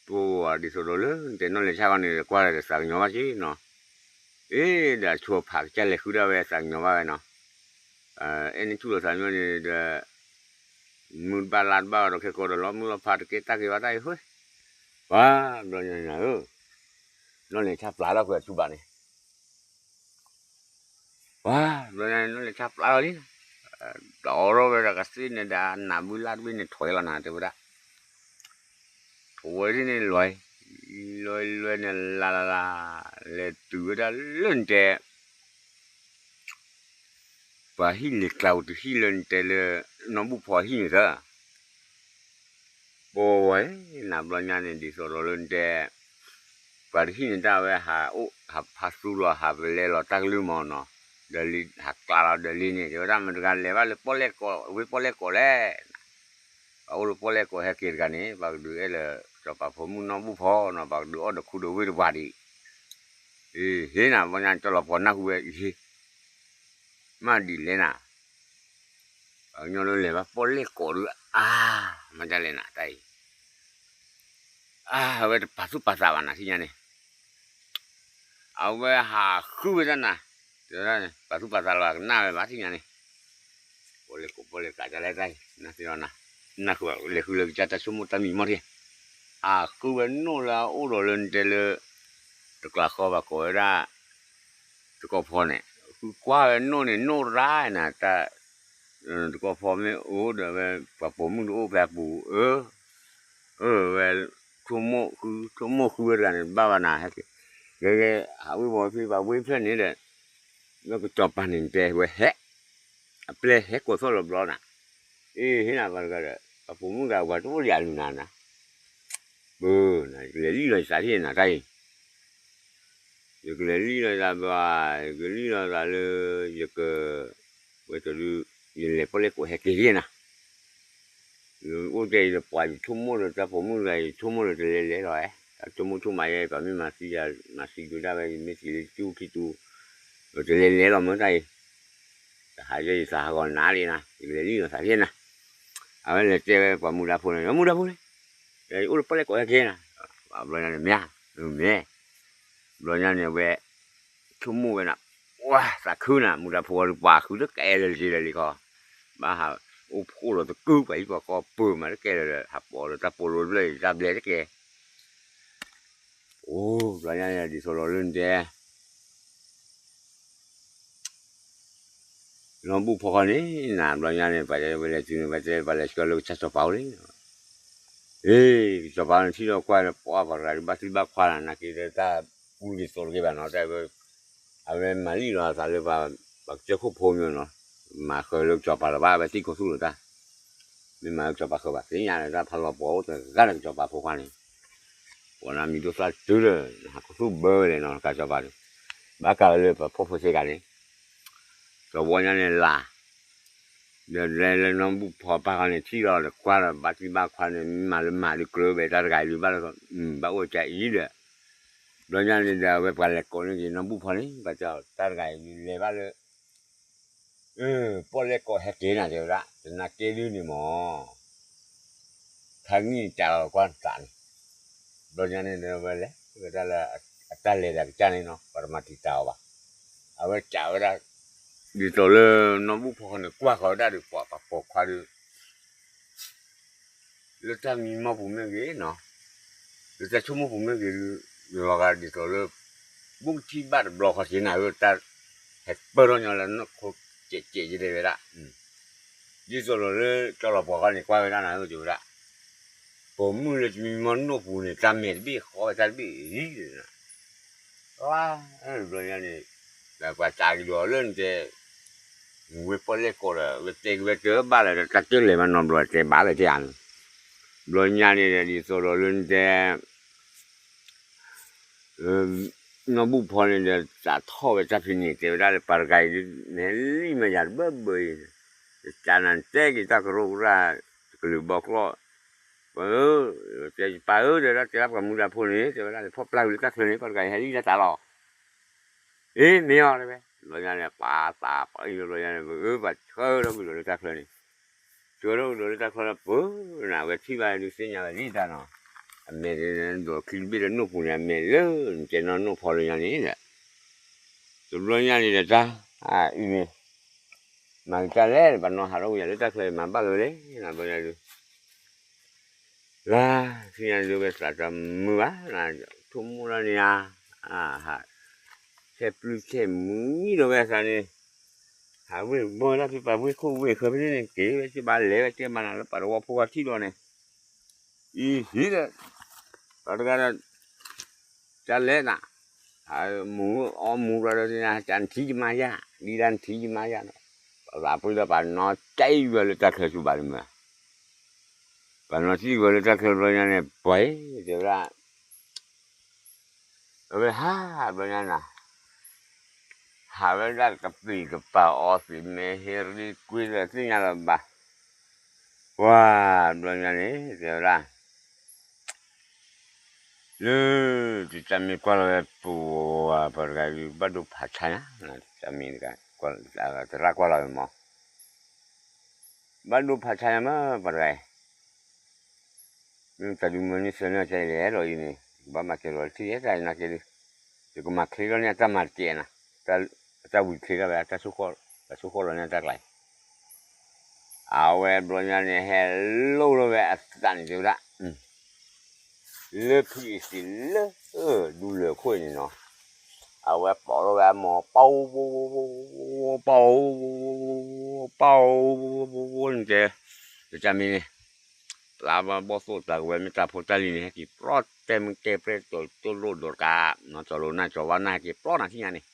ပှၤဒ်သိးဒီးလၢနတဲနီၣ်လဲၤဆၣ်ဃီန့ၣ် ကွၢ်လၢသးကညီၤဘၣ်က့နီၤ, အ့ၣ် ဒီးဆိဖးကစၢ်လဲၤဃုဒၣ်ဝဲသးကညီၤဘၣ်ဝဲနီၤ, အဲၣ်န့ၣ်ဆူၣ်လီၤသးညီန့ၣ်ဒီး မုၢ်တဘၣ်လါတဘၣ်ဒီးခဲကိးဒီးလီၤမုၢ်လီၤဖးတကဲတၢ်က့ၤဘၣ်တၢ်အံၤဃိ, ပှၤဘျီညါန့ၣ်ဧၢ, နီၣ်လဲၤဆၣ်ပျၢ်ထီၣ်ကွံာ်အထူဘၣ်န့ၣ် ပှၤဘျီညါန့ၣ် နီၣ်လဲၤဆၣ်ပျၢ်လီၤလံ, ဒီးအိးထီၣ်ဝဲဒီးကသ့ၣ်န့ၣ်ဒီး နၢ်ဘုလၢ်တဘ့ၣ်န့ၣ် ထွဲလီၤနၤ တဲဝဲဒၣ်, ထွဲဒ်န့ၣ်လွဲ, လွဲလွဲန့ၣ် လၢ်လၢ်လၢ်, လဲၤတုၤဝဲဒၣ်လၢနတဲ ပှၤဟံၣ်လဲၤကျါအိၣ်တဟံၣ်လၢနတဲလၢ နီၢ်ဘူၣ်ဖီဟံၣ်န့ၣ်သၢ ပဝဲ နၤဘျီညါန့ၣ် ဒ်သိးဒီးလၢနတဲ ပှၤတဟံၣ်န့ၣ်တၢ်ဝဲဟးအိၣ် ဟးဖးသူလီၤ ဟးပလဲလီၤတၢ်ကလုၢ်မၢ်နီၤ, ဒီးလံ ဟးကျးလီၤဒီးလံန့ၣ် တဲဝဲဒၣ်မတၤတဂၤလဲၤဘၣ်လၢပီၣ်လဲၣ်ကိး ဝ့ၢ်ပီၣ်လဲၣ်ကိးလဲၣ်, ပှၤအိၣ်လၢပီၣ်လဲၣ်ကိးဟဲက့ၤတဂၤန့ၣ် ပှၤကဒုးအဲၣ်လၢ စီၤပၤဖိမုၣ်နီၢ်ဘူၣ်ဖီနီၤ ပှၤကဒုးအီၣ်ဒီးခူဒီးဝ့ၢ်တပှၤဒံး, အ့ ဟ့နၤ ဘျီညါကၠီလီၤပှီၤနၢ်ဟူဝဲအံၤဟ့ မ့ၢ်ဒ်လဲၣ်နၤ, ပှၤကညီလၢလဲၤဘၣ်ပီၣ်လဲၣ်ကိးဒုးအါ, မ့ၢ်ဒ်လဲၣ်နၤ တၢ်အံၤ, အါ အဝဲတပာ်သူၣ်ပာ်သးဘၣ်နၤ ထံၣ်ညါန့ၣ်, အဝဲဟးဃုဝဲဒၣ်နၤ, တဲဝဲဒၣ်န့ၣ် ပာ်သူၣ်ပာ်သးလီၤ ကနၣ်ဝဲဘၣ် ထံၣ်ညါန့ၣ်, ပီၣ်လဲၣ်ကိးပီၣ်လဲၣ်ကိးဒ်လဲၣ်တၢ်အံၤ နသ့ၣ်နီၣ်နၤ, နၢ်ဟူ လဲၤဃုလၢကစၢ်တၢ်ဆိကမိၣ်တၢ်မံမီၢ်ထံၣ်, ဟးဃုဝဲနိၣ်လၢအအိၣ်ဒီးလၢနတဲလၢ တကျးဃီဘၣ်ကိးဝဲဒၣ် တကီၢ်ဖီန့ၣ်, ဃုကွၢ်ဝဲနိၣ်န့ၣ် နိၣ်ရၣ်နၤ တၢ် တကီၢ်ဖီမ့ၢ်အိၣ်ဒီးဝဲ ပှၤပိာ်မုၣ်တအိၣ်ဖဲအပူၤ, အၢ ဝဲ ဆိကမိၣ်ဃု ဆိကမိၣ်ဃုဝဲတဂၤန့ၣ် ဘၣ်ဘၣ်နၤ ဟဲက့ၤ ဂဲၤဂဲၤ ဟးဝ့ၢ်ဝီၤဖဲပှၤဝ့ၢ်ဖျၢၣ်န့ၣ်ဒီး လၢကစီၤပၤန့ၣ်တဲဝဲဟဲ အပျဲၢ်ဟဲကိးသီၣ်လီၤဘျီနၤ, အ့ ဟ့နၤ ပှၤတဂၤဒီး ပှၤပိာ်မုၣ်တဂၤ ပှၤတအိၣ်လၢအလူၤနၤနၤ ပၢၤ နၤ ယကလဲၤလံလီၤယသးထံၣ်နၤတၢ်အံၤ, ယကလဲၤလံလီၤယသးဘၣ်, ယကလံလီၤသးလၢ ယက ဝဲတဒု ယလဲၤပီၣ်လဲၣ်ကိးဟဲက့ၤက့ၤနၤ, ယအိၣ်တဲအံၤဒီးပှၤယဆိကမိၣ်ဒီးတၢ်ပိာ်မုၣ်တဂၤ ယဆိကမိၣ်ဒီးတလဲၤလဲၤလီၤဝဲ, တၢ်ဆိကမိၣ်ဆိကမးယဲ ပှၤမ့ၢ်မၤသံယၤ မၤသံဒုးဒၣ်ဝဲ ယမ့ၢ်သံလၢကၠူခံတူ ဒီးတလဲၤလဲၤလီၤမ့ၢ်တၢ်အံၤ, တဟးယဲယသးဟးဂီၤနၤလံနၤ ယကလဲၤလံလီၤသးထံၣ်နၤ, အဝဲလဲၤတဲဝဲပှၤမူဒါဖိန့ၣ် မူဒါဖိန့ၣ် ယအိၣ်လၢပီၣ်လဲၣ်ကိးဟဲက့ၤနၤ, ဘျီညါန့ၣ်မ့ၢ် မ့ၢ် ဘျီညါန့ၣ်ဝဲ ဆိကမိၣ်ဝဲနၤ, ဝါ သးခုနၤ မူဒါဖိအီၤဒုးပှၤဃုတကဲလၢာ်လၢာ်လံခီ, ဘၣ်ဟးအိၣ်ဖှိၣ်လီၤသကုၤပှၤဟံၣ်ပှၤဃီပၢၤမးတကဲလၢာ်ဒီး ဟးပိာ်လၢတၢ်ပိာ်လိတဖျၢၣ်အံၤတၢ်ဘျဲတကဲ, အိ ဘျီညါန့ၣ်ဒ်သိးလီၤလၢနတဲ နီၢ်ဘူၣ်ဖီဃီန့ၣ် နၤဘျီညါန့ၣ် ပှၤတဲဝဲလဲၤတုၤန့ၣ် ပှၤတဲပှၤလဲၤဆှၢလၢကစၢ်စီၤပၤအိၣ်လံ, အ့ ကစီၤပၤန့ၣ်ထံၣ်လီၤကွၢ်လၢပှၤပှၤတဂၤဒုးဘၣ်သံဘၣ်ခွါနၤ နာ်က့ဒီးတၢ်ပူၤဒ်သိးတဂ့ၤဘၣ်နီၤ တၢ်ဝဲ အဝဲမၤလံလီၤအသးလၢပှၤ ပှၤကစၢၢ်ခိၣ်ဖိမ့ၢ်နီၤ, မၤဃၢၤလၢကစီၤပၤလၢၤဘၣ် အဝဲသံခိၣ်သူၣ်လၢၤတၢ်, မ့ၢ်မၤလၢကစီၤပၤဃၢၤဘၣ် သ့ၣ်ညါလၢတၢ်ဖးလီၤပှၤအိၣ်တဂၤလၢကစီၤပၤဖိခွါန့ၣ်, ပှၤနမံၤဒိၣ်သၣ်တုၤလၢ ဟးခိၣ်သူၣ်ဘၢဝဲလဲၣ်နီၤ ကစီၤပၤန့ၣ်, ဘၣ်ကးဝဲလၢပှၤဖှီၣ်ဖိသ့ၣ်ဂၤန့ၣ် ကဝီညါန့ၣ်လၢ်, ဒီးလဲၤလၢနီၢ်ဘူၣ်ဖီပၢ်ဃီန့ၣ် ထံၣ်လီၤဒီးကွၢ်ဒီးဘၣ်သံဘၣ်ခွါန့ၣ် မ့ၢ်မၤလၢမၤဒုးကြၢးဘၣ်တၢ်တဂၤအံၤဒုးဘၣ်လၢ ဘၣ်အိၣ်ကၢ်အံၤဒီး, ဘျီညါန့ၣ်ဒီးအဝဲပှၤလဲၤကိးန့ၢ်က့ၤနီၢ်ဘူၣ်ဖီန့ၣ် ပှၤတဲအီၤတၢ်တဂၤအံၤဒုးလဲၤဘၣ်လၢ ပီၣ်လဲၣ်ကိးဟဲက့ၤနၤတဲဝဲဒၣ် တနာ်က့ဒုးန့ၣ်မး ခါနံၣ်န့ၣ်တၢ်လီၤကွၢ်သးန့ၣ်, ဘျီညါန့ၣ်ဒီးဝဲလဲၤဝဲဒၣ်လၢ အတၢ်လဲၤတၢ်ကစၢ်န့ၣ်နီၤ ပှၤတမၤတံာ်တာ်အီၤဘၣ်, အဝဲကးဝဲဒၣ် ဒ်သိးလၢနီၢ်ဘူၣ်ဖီဃီန့ၣ် ကွၢ်ဃီၤဝဲဒၣ်ဒီးပှၤပှၤပိာ်ခွါဒီး လၢတၢ်မံမီၢ်ပူၤမ့ၢ်ဂ့ၤနီၤ, လၢတၢ်ဆိကမိၣ်ပူၤမ့ၢ်ဂ့ၤဒုး လီၤဂာ်ဒ်သိးလၢ ဘူးကထံၣ်ဘၣ်တဘျီဃီက့ၤနၤဧၢ တၢ်ဟဲပၢၢ်ထီၣ်ညီလၢနီၢ်ခိကဲးကဲးယဲဒဲးဝဲဒၣ်, ဒ်သိးလီၤလၢကၠီလီၤပှီၤဃီန့ၣ် ကွၢ်ဝဲဒၣ်နၤဧၢ တဲဝဲဒၣ်, ပိာ်မုၣ်လၢတမံမီၢ်နီၢ်ပူၤန့ၣ် တၢ်မဲာ်တဘ့ၣ်ဃီဝဲတၢ်တဘ့ၣ်အံၤ ဘျီညါန့ၣ် ဒီးပှၤစးက့ၤလီၤလၢနတဲ ဝဲပီၣ်လဲၣ်ကိးဒီး ဝဲတဲက့ၤဝဲတဘၣ်လၢၤဒီး တၢ်ကၢၢ်လဲၤမးနီတဘျီ တဲဘၣ်လၢၤတၢ်ဧါန့ၣ်, ဘျီညါန့ၣ်ဒီး ဒ်သိးဒီးလၢနတဲ နီၢ်ဘူၣ်ဖီန့ၣ်ဒီး သးထီၣ်ဝဲတၢ်ဖဲန့ၣ် တဲဝဲဒၣ်လၢပှၤတဂၤအံၤ နဟဲလံမ့ၢ်ယၤတဘၢဘၢအံၤ, တၢ်နၤတဲက့ၤတၢ်ကရူၢ်ကရၢ် တကလုာ်ဘီကျီၣ်, ပၢ်ဧၢ, တဲပၢ်ဧၢ တဲဝဲဒၣ် တဲဒၣ်ပှၤမူဒါဖိန့ၣ် တဲဝဲဒၣ် ဖီၣ်ပျၢ်ဝံၤလၢတၢ်ချၢန့ၣ် ပှၤတဂၤအံၤဟဲလံလၢသးလီၤ. အ့ မ့ၢ်အီၤတဲဝဲ, ဘျီညါန့ၣ် ပှၤသးပှၢ်အံၤလီၤ ဘျီညါန့ၣ် ပအၢပှၤဆှၢထီၣ်ကွံာ်လီၤလၢတၢ်ချၢန့ၣ်, ဆှၢထီၣ်ကွံာ်လီၤလၢတၢ်ချၢန့ၣ် ပၢ်နၤ အဝဲထံၣ်ဘၣ်ဒုးသ့ၣ်ညါဝဲလံတၢ်နီၤ, အမဲာ်ဒိးခံတဘ့ၣ်လၢနိၣ်ပူၤန့ၣ် အမဲာ်လၢ နတဲနီၢ်နီၢ်ဖီလၢညါန့ၣ်ဒီး တဘျီညါန့ၣ်ဒီးတၢ် အံၤန့ၣ် မၤက့ၤတၢ်လဲၣ် ပှၤနီၤဟးထီၣ်ဝံၤယၤလၢတၢ်ချၢ မၤဘၣ်လၢၤလဲၣ် ဘျီညါဒုး လါ သ့ၣ်ညါဒုးဝဲသးတမုာ်ဘၣ်, ဆိကမိၣ်လီၤန့ၣ်ဧါ, ဟး ဆဲးပျုၢ်ဆဲးမုာ်ဒီးဝဲသးန့ၣ်, ဟးဝ့ၢ်ဘီတၢ်ဖံပာ်ဝ့ၢ်ခိၣ်ဝ့ၢ်ဃၢၤဖဲန့ၣ်န့ၣ် က့ၤဝဲစ့ၢ်ဘၣ်လဲၤဝဲစ့ၢ်မးနၤလၢပှၤတဝီဖိဂၤထံၣ်လီၤန့ၣ်, အံၤဟံးဒီး ပှၤတဂၤဒီး တၢ်လဲၤနၤ, မူအီမူဘျီဒီး တၢ်နထံၣ်ယမါယၤ, ဒ်တၢ်နထံၣ်ယမါယၤနီၤ, ပှၤသးပှၢ်ဒီးပှၤနီၤတံၢ်ဝဲလၢတၢ်ချၢဆူဘၣ်လံမး, ပှၤနီၤတံၢ်ဝဲလၢတၢ်ချၢဘျီညါန့ၣ် ပှၤတဲဝဲဒၣ် အဝဲဟးဘျီညါနၤ, ဟးဝဲဒၣ်ကပံာ်ကပၤအီသံးမဲာ်ဟ့ရံကွံဒီးသ့ၣ်ညါလၢၤဘၣ်, ပှၤဘျီညါန့ၣ် တဲဝဲဒၣ် လၢ တၢ်မ့ၢ်ကွၢ်လီၤဝဲပှၤ ပှၤတဂၤအံၤ ဘၣ်ဒိဖးဆါညါ, တၢ်မ့ၢ်တဂၤ သရၣ်ကွၢ်လီၤဝဲမး ဘၣ်ဒိဖးဆါညါမး ပှၤတဂၤအံၤ, မ့ၢ်တၢ်ဒုးမၤန့ၢ်သၢနၢ်ကဲလဲၣ်ဒီးအံၤန့ၣ် ကဘၣ်မၤကဲလီၤတထံၣ်ယဲတၢ်နာ်က့ဒုး, ယကမၤချ့ထီၣ်န့ၢ်အတၢ်မၤတကဲနၤ, အတၢ်ဝံၤချ့ထီၣ်ဝဲ တၢ်ဆိၣ်ဃီၣ်လီၤန့ၢ်အတၢ်ကျါအံၤ အဝဲဘျီညါန့ၣ် ဟဲလိၣ်ထီၣ်ဝဲအသးန့ၣ် တဲဝဲဒၣ် လၢဖံအံၤသ့ၣ်လၢ ဒူလၢၢ်ခိၣ်အံၤန့ၣ်နီၤ, အဝဲပိာ်ထီၣ်ဝဲအမိၢ် ပီ ပီ ပီ န့ၣ်တဲ, တၢ်မ့ၢ်န့ၣ် ပျၢ်ဘၣ်ဘီၣ်သိၣ်ပျၢ်ကဝဲမ့ၢ်တၢ်ဖိတၢ်လံၤန့ၣ် ဟဲက့ၤပြီတဲမုၢ်တဲပြဲၢ် တိၢ်လိၣ်ဒိးတကး နီၢ်ကၠီၤလိနၢ်ကၠီၤဝါနၢ်ဟဲက့ၤပြီနၤထံၣ်ညါန့ၣ်,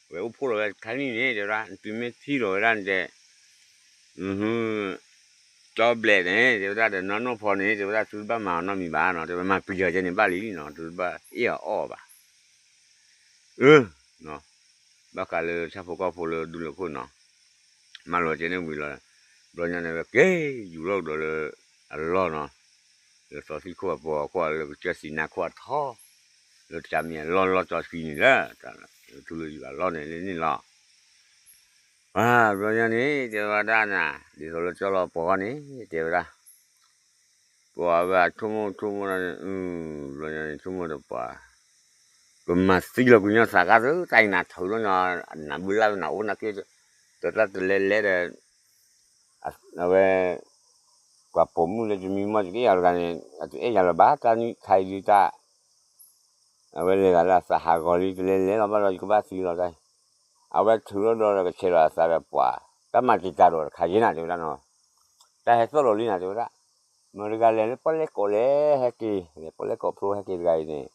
ဝဲအိၣ်ဖှိၣ်လီၤဝဲခါနံၣ်န့ၣ် တဲဝဲဒၣ် တုၤမ့ၢ်ထံၣ်လီၤဝဲဒၣ်န့ၣ်တဲ ကၠီဘျဲးန့ၣ် တဲဝဲဒၣ်ဒီး နီၢ်နီၢ်ဖီန့ၣ် တဲဝဲဒၣ် သုတဘၣ်မၤအီၤနီတမံၤဘၣ်နီၤ, တဲဝဲမၤပျံၤအီၤကဲန့ၣ်ဘၣ်လံနီၤ, သုတဘၣ်အ့ၣ်အီၤအီၣ်ဘၣ်, အၢ ဘၣ်ဃးလၢဆၣ်ဖိကီၢ်ဖိလၢဒူလၢၢ်ခိၣ်နီၤ, မၤလိာ်ကဲန့ၣ်ဝံၤလီၤ, ဘျီညါန့ၣ်ဝဲက့ၤယူၤလီၤကဒီးလၢ အလီၢ်နီၤ, လၢသီသံၣ်ခိၣ်အပီၤခိၣ်လၢကစၢၢ်စံးနါခိၣ်အထီ, လၢတၢ်မံၤအလီၢ်လီၢ်စီဆှံန့ၣ်လၢ ထူလၢယွၤအလီၢ်န့ၣ်လၢန့ၣ်လီၤ ပှၤဘျီညါန့ၣ် တဲဝဲဒၣ်နၤ ဒ်သိးလၢကၠီလီၤပှီၤဃီန့ၣ် တဲဝဲဒၣ်, ပှၤဝဲအဆိကမိၣ်ဆိကမိၣ်န့ၣ် ဘျီညါန့ၣ်ဆိကမိၣ်ဒီးပှၤ, ကမၤသံလီၤကွံာ်ညီသးကါသၢ တၢ်အံၤနၤထုးလီၤညီ, နဘုလၢနအိၣ်နၢ်က့, တၢ်တလဲၤလဲၤဒီး အဝဲ ပှၤပိာ်မုၣ်လၢတမံၤမီၢ်တကအဲၣ်ယၤတဂၤန့ၣ် အတအဲၣ်ယၤလၢၤဘၣ် တၢ်နံၣ်ခါအံၤဒုးတၢ် အဝဲလဲၤဂၤလၢအသးဟးဂီၤလံ တလဲၤလဲၤလီၤဘၣ်ဒီး ယကဘၣ်သံလီၤတၢ်, အဝဲထုးထီၣ်ဒီးကဆဲးလီၤအသးဒီးပှၤ, တၢ်မၤတံာ်တာ်ဒီးတခါယဲနၤ တဲဝဲဒၣ်နီၤ, တၢ်ဟဲသီၣ်လီၤလံနၤ တဲဝဲဒၣ်, မတၤတဂၤလဲၤလၢပီၣ်လဲၣ်ကိးလဲၣ် ဟဲက့ၤ လဲၤပီၣ်လဲၣ်ကိးဖျိဟဲက့ၤတဂၤအံၤန့ၣ်,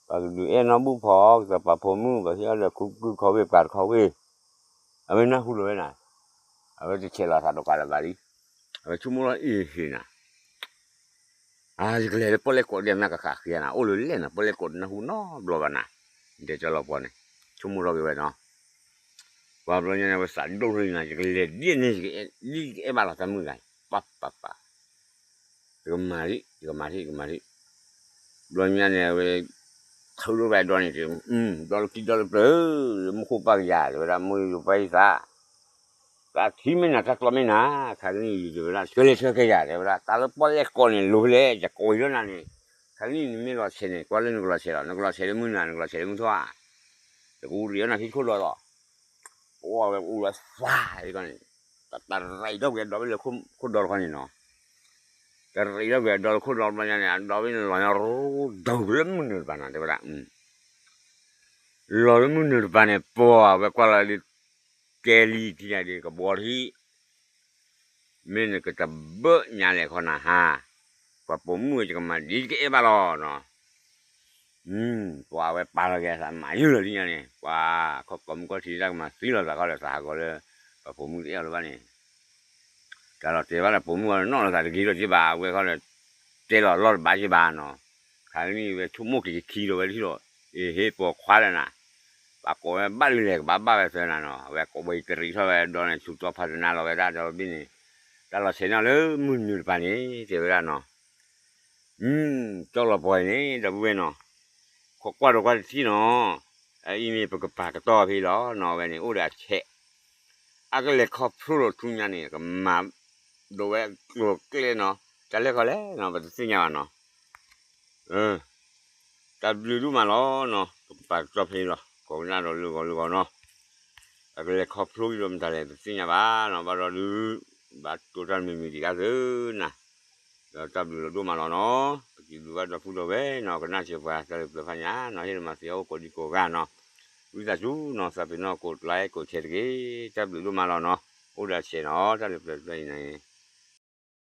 ပှၤကဒုးအဲၣ်နီၢ်ဘူၣ်ဖီ ကစီၤပၤဖိမုၣ် ပှၤဟ့ၣ်အီၣ်ဒီးခုကုခီဝ့ၢ်ပှၤတခီဝ့ၢ်, အဝဲနၢ်ဟူလီၤဝဲနၤ, အဝဲတဆဲးလီၤအသးဒီးပှၤလၢၤဘၣ်လံ, အဝဲဆိကမိၣ်လီၤအံၤဟ့ၣ်နၤ အါ ယကလဲၤလၢပီၣ်လဲၣ်ကိးဒ်အမ့ၢ်ကခးဃ့နၤ အိၣ်လၢလဲၣ်နၤ ပီၣ်လဲၣ်ကိးတနၢ်ဟူနီတဘျီဘၣ်နၤ, ဒဲကၠီလီၤပှီၤန့ၣ်, ဆိကမိၣ်ထီၣ်က့ၤဝဲနီၤ, ပှၤဘျီညါန့ၣ် အဝဲသးဒိၣ်ထီၣ်နၤ ယကလဲၤဒ်န့ၣ် ဒ်ယကအဲၣ်ဘၣ်လီၤတၢ်မုၣ်ဂၤ, ပၢ်ပၢ်ပၢ်, ယကမၤထံၣ် ယကမၤထံၣ် ယကမၤထံၣ်, ဘျီညါန့ၣ် အဝဲ ထုးထီၣ်ဝဲဒီးန့ၣ် ဒီလကံဒီလပျၢၤ, မူခိၣ်ပၢ်ကယၤ တဲဝဲဒၣ် မူယိၤပၢ်ယသး တၢ်ထံမ့ၢ်နၤ တၢ်ကျီမ့ၢ်နၤ, ခါကနံၣ်အံၤ တဲဝဲဒၣ် ဆှၢလဲၤဆှၢခဲယၤ တဲဝဲဒၣ် တၢ်လၢပီၣ်လဲၣ်ကိးန့ၣ် လိၤဖဲလဲၣ် ယကိးအံၤလၢနၤန့ၣ်, ခါကနံၣ်အံၤ နမ့ၢ်လီၤဆဲးန့ၣ် ကွၢ်လၢနကလီၤဆဲးလီၤ နကလီၤဆဲးလၢမုၢ်နၤ နကလီၤဆဲးလၢမုၢ်ထီၣ်ဧါ, ယကအိၣ်ရံးအီၣ်နၤဟံၣ်ခိၣ်ဒီးလီၤ, ပဝဲအိၣ်လၢသးအံၤကီးန့ၣ်, တရံးထီၣ်ကွံာ်အဒီဘ့ၣ်လၢခိၣ်ဒီတခီန့ၣ်နီၤ တရံးထီၣ်ကွံာ်အဒီလၢခိၣ်ဒီတဘျီညါန့ၣ် အဒီဘ့ၣ်န့ၣ်လီၤညါ ဒိၣ်လၢမုၢ်နုာ်တပၤနၤ တဲဝဲဒၣ်, လီၤလၢမုၢ်နုာ်တပၤန့ၣ် ပှၤဝဲကွၢ်လီၤဒ် ကဲလံထံၣ်ညါဒ်ကဘီထံး, မ့ၢ်နကတဘၢၣ်ညါလဲၣ်ခီနၤဟါ, ပှၤပိာ်မုၣ်ဝဲယကမၤဒ်ယကအဲၣ်ဘၣ်လီၤနီၤ, ပှၤဝဲပာ်လီၤက့ၤသးမၤယုၢ်လီၤလံညါန့ၣ် ပှၤခီၣ်ကိးမုၢ်ကီၢ်ထံးတၢ်ကမၤသံလီၤသးခီဒီးသးဟးဂီၤလၢ ပှၤပိာ်မုၣ်တအဲၣ်လၢၤဘၣ်န့ၣ် တၢ်လီၤတဲာ်ဘၣ်လၢပိာ်မုၣ်အီၤနီၢ်လီၤသးတဂ့ၤထီၣ်က့ဘၣ် အဝဲခီဒီး တဲလီၤလီၢ်တဘၣ်က့ဘၣ်နီၤ, ခါန့ၣ်ဝဲဆိကမိၣ်က့ၤခံဒီးဝဲလံဒီး, အ့ ဟ့ၣ်ပိာ်ခွါဒီးနၤ, ပှၤကိးဝဲဘၣ်လံလဲၣ် ကဘၣ်ဘၣ်ဝဲသၢနၤနီၤ, အဝဲကိးဝဲအံၤတရံးထီၣ်ဝဲဒီးန့ၣ် ဆူးတီဖးတနါလီၤဝဲဒၣ်ဒီးဘ့ၣ်န့ၣ်, တၢ်လီၤဆဲးန့ၣ်လၢမုၢ်နုာ်တပၤန့ၣ် တဲဝဲဒၣ်နီၤ ကၠီလီၤပှီၤအံၤန့ၣ် ဒီပုၢ်ဝဲၢ်နီၤ, ခိးကွၢ်ဒီးကွၢ်တထံၣ်နီၤ, အအံၤန့ၣ် ပကပာ်ကတီၢ်ဖဲလီၤနီၤ, အဝဲန့ၣ် အိၣ်ဒီးအဆဲး, အကလဲၤခီဖျိဒီးဆူညါန့ၣ် ကမၤဒိးဝဲကျိၤကျဲနီၤ, တၢ်လဲၤခီလဲၣ်နီၤ ပတသ့ၣ်ညါဘၣ်နီၤ တၢ်ဘျုးဒိၣ်မးလီၤနီၤ, ပကပာ်ကတီၢ်ဖဲအံၤလီၤ, ကိးကနၣ်ဒီးလၢဂီၤလၢဂီၤနီၤ, ပကလဲၤခီဖျိအံၤဒီးမတၤလဲၣ်တသ့ၣ်ညါဘၣ်နီၤ, ဘၣ်ဒီးဒုး, ဘၣ်တိၢ်တၢ်မံၤမံၤဒံးဂၤသၢနၤ, ဒီးတၢ်ဘျုးလီၤဒိၣ်မးလီၤနီၤ, ပကဘျုးဘၣ်ဒီပုၢ်ဒီဝဲၢ်နီၤ, ကနၣ်စၢၤပှၤတၢ်လၢပျၢၤဖးညါနီၤ, ဟ့ၣ်လီၤမၤသံအအိၣ်ကိးဒံကိးဂၤနီၤ, ဝံသးစူၤနီၤ, သးပ့ၤနီၣ်ကိးlikeကိးshareတက့ၢ်, တၢ်ဘျုးဒိၣ်မးလီၤနီၤ, အိၣ်ဒီးဆဲးနီၤ, တၢ်လၢပျၢၤတဖျၢၣ်အံၤန့ၣ်